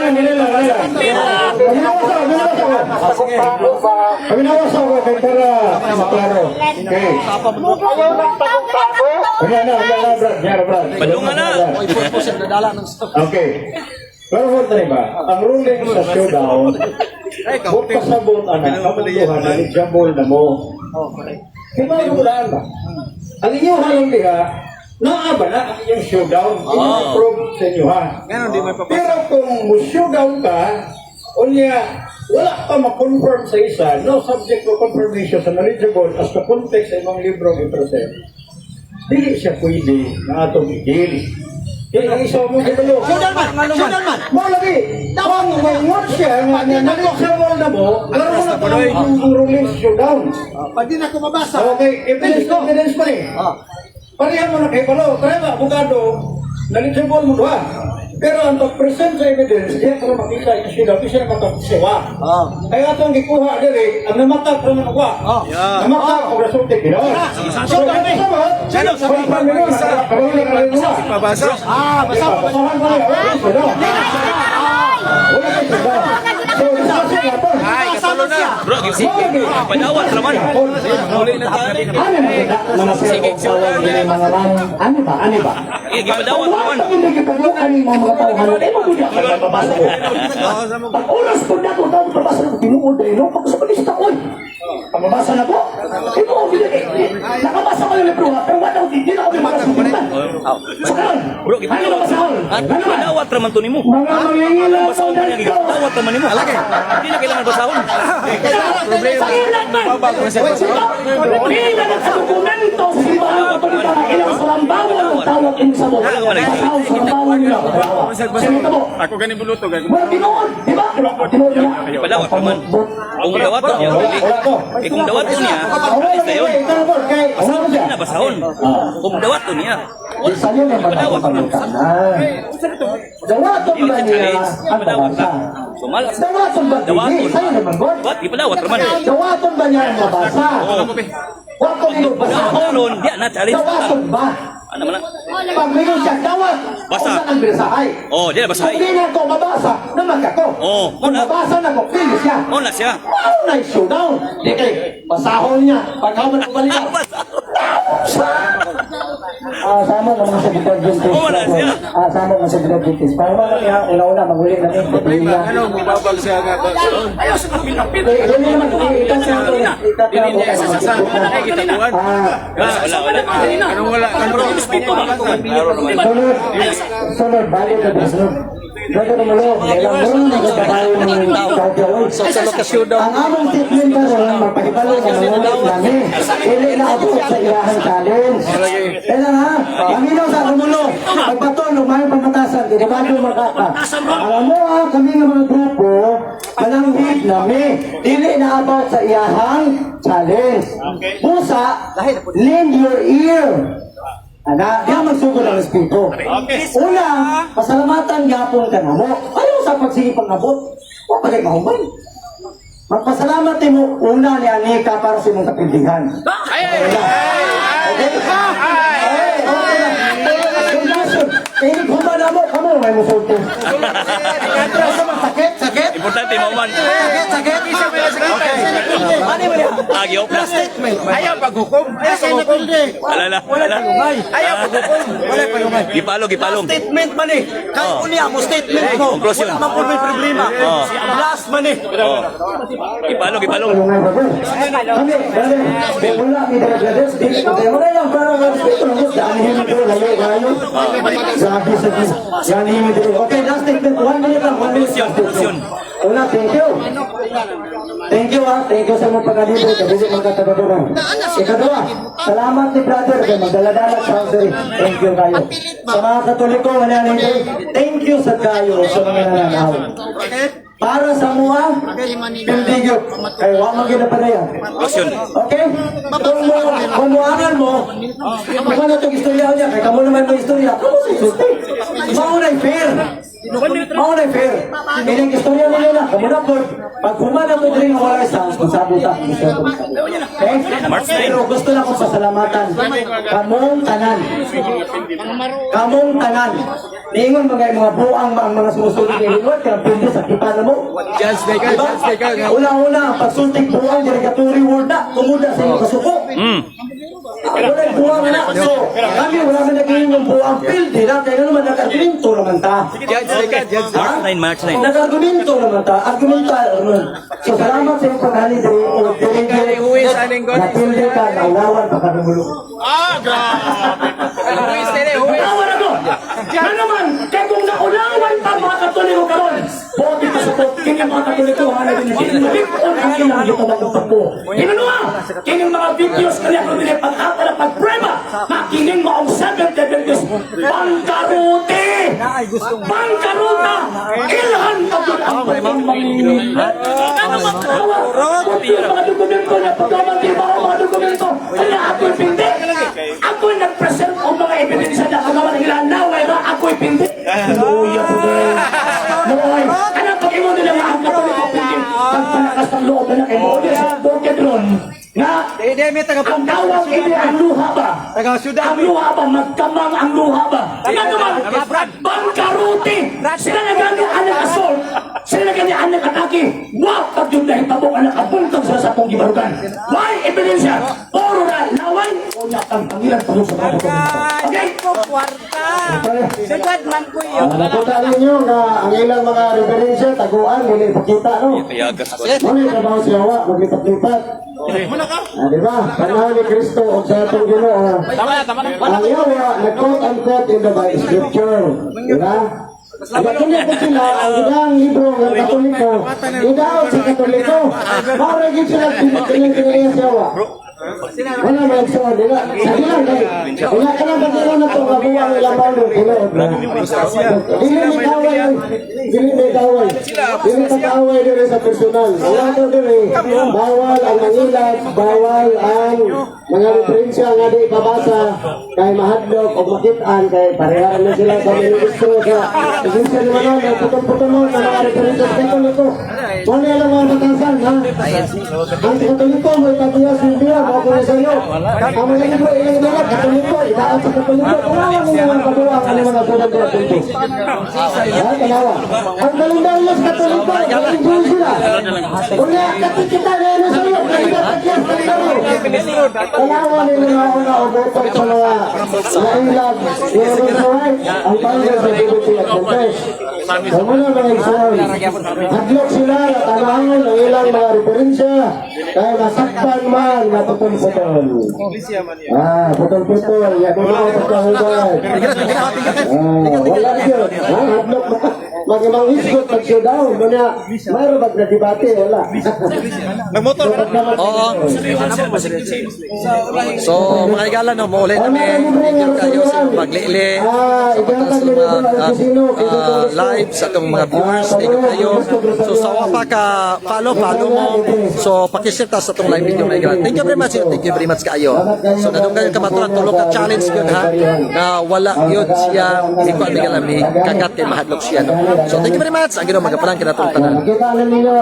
Paminawas ako kay para maklaro. Okay. Ayaw ng tago-tago. Wala na, wala na, Brad. Yan, Brad. Badunga na. Okay. Pero mo tayo ba? Ang ruling sa showdown, kung pasabot ana, kamunduhan na jambol na mo. Di ba yung ulaan ba? Ang inyong halang diha, naa ba na ang inyong showdown? Inyong prove sa inyo ha. Nganon di may papasa. Pero kung mo-showdown ka, unya, wala pa ma-confirm sa isa, no subject to confirmation sa knowledgeable as the context sa imong libro i-present, dili siya pwede na atong i-deal. Kaya ang isa mo gibalo. Showdown man, showdown man. Mo lagi, kung mangon siya nga nga knowledgeable na mo, laro na pa ang ruling sa showdown. Pag di na ko mabasa. Okay, evidence evidence pa rin. Pareha mo na kay Balo, kaya ba, abogado, knowledgeable mo ba? Pero ang pag-present sa evidence, diya ko makita yung sila, di siya makapagsiwa. Kaya itong gikuha diri, ang namatag ko ng uwa. Namatag ko resulte ginoon. So, Sino? Pabasa. Ah, basa. Basahan mo na, wala kayo sudah. Wala kayo sudah. So, discussion na po. Ay, katulo na. Bro, padawat raman. Uli na tayo. Ano ba mga sir kung tawag nila mga ma'am? Ano ba? Ano ba? Eh, gipadawat raman. Pag hindi kipalukan ni mga tauhan, ay mabuti ako mababasa ko. Pag oras po na ko, tawag mabasa na ko, tinuod na ino, pag sa palista ko, pag mabasa na ko, tinuod na nakabasa ko yung libro ha, pero wala ko, hindi na ako may mga susunod. So karon, Bro, ano mabasahon? Ano ba? Gipadawat raman to nimo. Mga mangingilaw Basahon ng na niya, gipadawat raman nimo. Hindi na kailangan basahon. Problema. Pila na sa dokumento sa simbahan Katolika nga ilang salambangan ang tawag ini sa mo. Basahon sa lambangan nila. Sino mo? Ako gani buluto gani. Wala tinuod, di ba? Tinuod na. Padawat raman. Kung dawaton niya, dili. Eh kung dawaton niya, alis na yun. Basahon Hindi na basahon. Kung dawaton niya, Isa yun ang Padawat raman. Dawaton Dili ba sa niya challenge, ang gipadawat mabasa? na. So malas. Dawaton ba dili? Dawaton. Sa'yo naman, God. Wat, gipadawat raman. Dawaton ba niya ang mabasa? Wa ko nilo Dawat basahon. ron, di na challenge. Dawaton ba? Ano man na? Pag mingon siya, dawat. Basa. Usa ang birsahay. Oh, di na Kung basahay. di na ko mabasa, naman ka ko. Oh, Kung muna. mabasa na ko, pili siya. Mo na siya. Wow, na showdown. Di kay, basahon niya. Pagkaman ko balikan. Ah, sama ng mga sa Adventist. Oh, wala siya. Ah, sama ng sa Adventist. Para mga kaya una-una maghuli na ni. Problema. Ano mubabag siya nga ba? Ayaw sa kapilapit. Ah, Wala, wala. Anong wala? Anong respeto ba? sunod, sunod, balik na sunod. Daga tumulo, kailang mo nagkabayo ng kagawin. Ang among statement karon magpahibalo nga mangulit nami. Dili na abot sa iyahang challenge. Kailan ha? Paminaw sa tumulo. Pagbaton, lumayo pamatasan, kinabado makaka. Alam mo ha, kami nga mga grupo, mananghid nami. Dili na abot sa iyahang challenge. Busa, lend your ear. Ana, di ang magsugod ang respeto. Una, pasalamatan gapon ka na mo. Ayaw sa pagsige pangabot. Wa pa kay mahuman. Magpasalamat mo una ni Anika para sa imong kapildihan. Ay! Okay? Okay, okay lang. Congratulations. Kaya human na mo, kamo may musulti. Sakit, sakit. Importante mauman. Sakit, sakit. Ah, giop na. Ayaw paghukom. Ayaw paghukom. Alala, alala. Ayaw paghukom. Wala palungay. Gipalong, gipalong. Statement man eh. Kaya unya mo statement mo. Conclusion. Wala man po may problema. Last man eh. Oh. Gipalong, gipalong. Palungay ba, sir? Kami, brother, wala mi dara, brothers. Dili ko tayo. Wala lang, para nga respeto lang. Danihin mo dito, lalo, kayo. Sabi sa Danihin mo dito. Okay, last statement. One minute lang, one minute. Conclusion, conclusion. Una, thank you. Thank you ah, thank you sa mga pagkalibre, kabili mga katabaduran. Ikadua, salamat ni brother kay magdala-dala sa rosary. Thank you kayo. Sa mga Katoliko, wala na thank you sa kayo sa mga nananaw. Para sa mua, pindigyo. Kay wa man gyud na yan. Conclusion. Okay? Kung muangan mo, kung ano itong istorya niya, kay kamo naman mo istorya, kamo sa isulti. Mao na fair. Mao na fair. Kining istorya nila na, kamo na po. Pag humana ko diri nga wala sounds, kung sabo ta. Okay? March 9. Pero gusto na akong pasalamatan. Kamong tanan. Kamong tanan. Niingon mga mga buang ang mga sumusunod ni Lord, kaya pindi sa kipa na mo. Diba? Una-una, ang pagsulting buang, derogatory word na, tumuda sa iyong kasuko. Ah, wala yung buang na. So, kami wala man naging yung buang pildi na, kaya naman nag-argumento naman ta. March 9, March 9. Nag-argumento naman ta. Argumento. So, salamat sa iyong paghali diri o diri napildi ka, naulawan pa ka ng mulo. Naulawan ako! Nga naman, kaya kung naulawan pa mga Katoliko karon, bote ka support, kini mga Katoliko, hanap din Malikon ang ilang gitawag ng pagpo. Hinunua, kining mga videos kanya kung dili pag-apa na pagprema, makining mo ang Seventh Adventist, bangkarote! Bangkaruta! Ilhan pa dun ang pagpong mamingin. Ano magkawa? Kung yung mga dokumento na pagkaman di ba ang mga dokumento, kaya ako'y pindi. Ako'y nag-present og mga ebidensya na kagawa ng ilan naway ba ako'y pindi. Luya po din. Nooy, anong pag-ingon nila nga ang Katoliko pindi? Pagpalakas ng loob na kay Moody sa Bukid ron, nga ang tawag ini ang luha ba? Ang luha ba? Magkamang ang luha ba? Nga naman, bangkaruti! Sila na gani anak assault! Sila na gani anak atake! Wa pag yung nahitabo anak abuntag sila sa atong gibarugan! Why ebidensya? Puro na laway o nakang pangilan pa sa mga dokumento. Okay? Ah, napunta ninyo nga ang ilang mga referensya, taguan, dili ipakita, no? Yagas ko. Muna yung trabaho siya, wa, maglipat-lipat. Ah, di ba? Panahon ni Kristo o sa atong Ginoo. Tama na, tama na. Ang yawa, nag-quote unquote in the Bible scripture. Di ba? Nagatuloy po sila ang ilang libro ng Katoliko, idaot sa Katoliko. Maura gid sila tinigil siya wa. Wala man so, dila. Sa ilang kay, wala ka lang pag na to, kabuang ilang Paulo, tinuod na. Dili may kaway, dili may kaway. Dili ka kaway diri sa personal. Wala to diri. Bawal ang mangilat, bawal ang mga referensya nga di ipabasa kay mahadlok o makitaan kay pareha na sila sa ministro sa Iglesia ni Manuel, ang putol-putol mo na mga referensya sa Katoliko. Wala lang mga batasan, ha? Ang Katoliko, may tabiya sa Biblia, mga ko sa iyo. Ang mga libro, ilang mga Katoliko, idaot sa Katoliko. Tanawa ninyo ang kabuang ang mga sunod na punto. Ha, tanawa. Ang kalendaryo sa Katoliko, nag-enjoy sila. Una, katikita na yun sa iyo, kanila tagyas kalendaryo. Tanawa ninyo na una o botong sa mga nailag. Yung right, ang panggil sa DBT at Confess. So muna mga igsoon, hadlok sila na tanahon ang ilang mga referensya kaya masakpan man na putol-putol. Ah, putol-putol, yan mo mga pagkahubad. Ah, wala yun. Ha, hadlok ba? Mag-imang isgot, mag-showdown. Muna, mayroon bag na debate? Wala. Nagmotor ka na? Oo. So, mga higala, no, maulit kami. Thank you kayo sa inyong paglili. Sa pagtaas ng mga live sa atong mga viewers. Thank you kayo. So, sa wapa ka, follow, follow mo. So, pakishare ta sa atong live video, mga higala. Thank you very much. Thank you very much kayo. So, nadunggan yung kamaturan, tulo ka challenge yun, ha? Na wala yun siya, hindi ko alam, kagat kay mahadlok siya, no? So, thank you very much. Ang ginawa, magapalang kinatong tanan. Nakita na ninyo.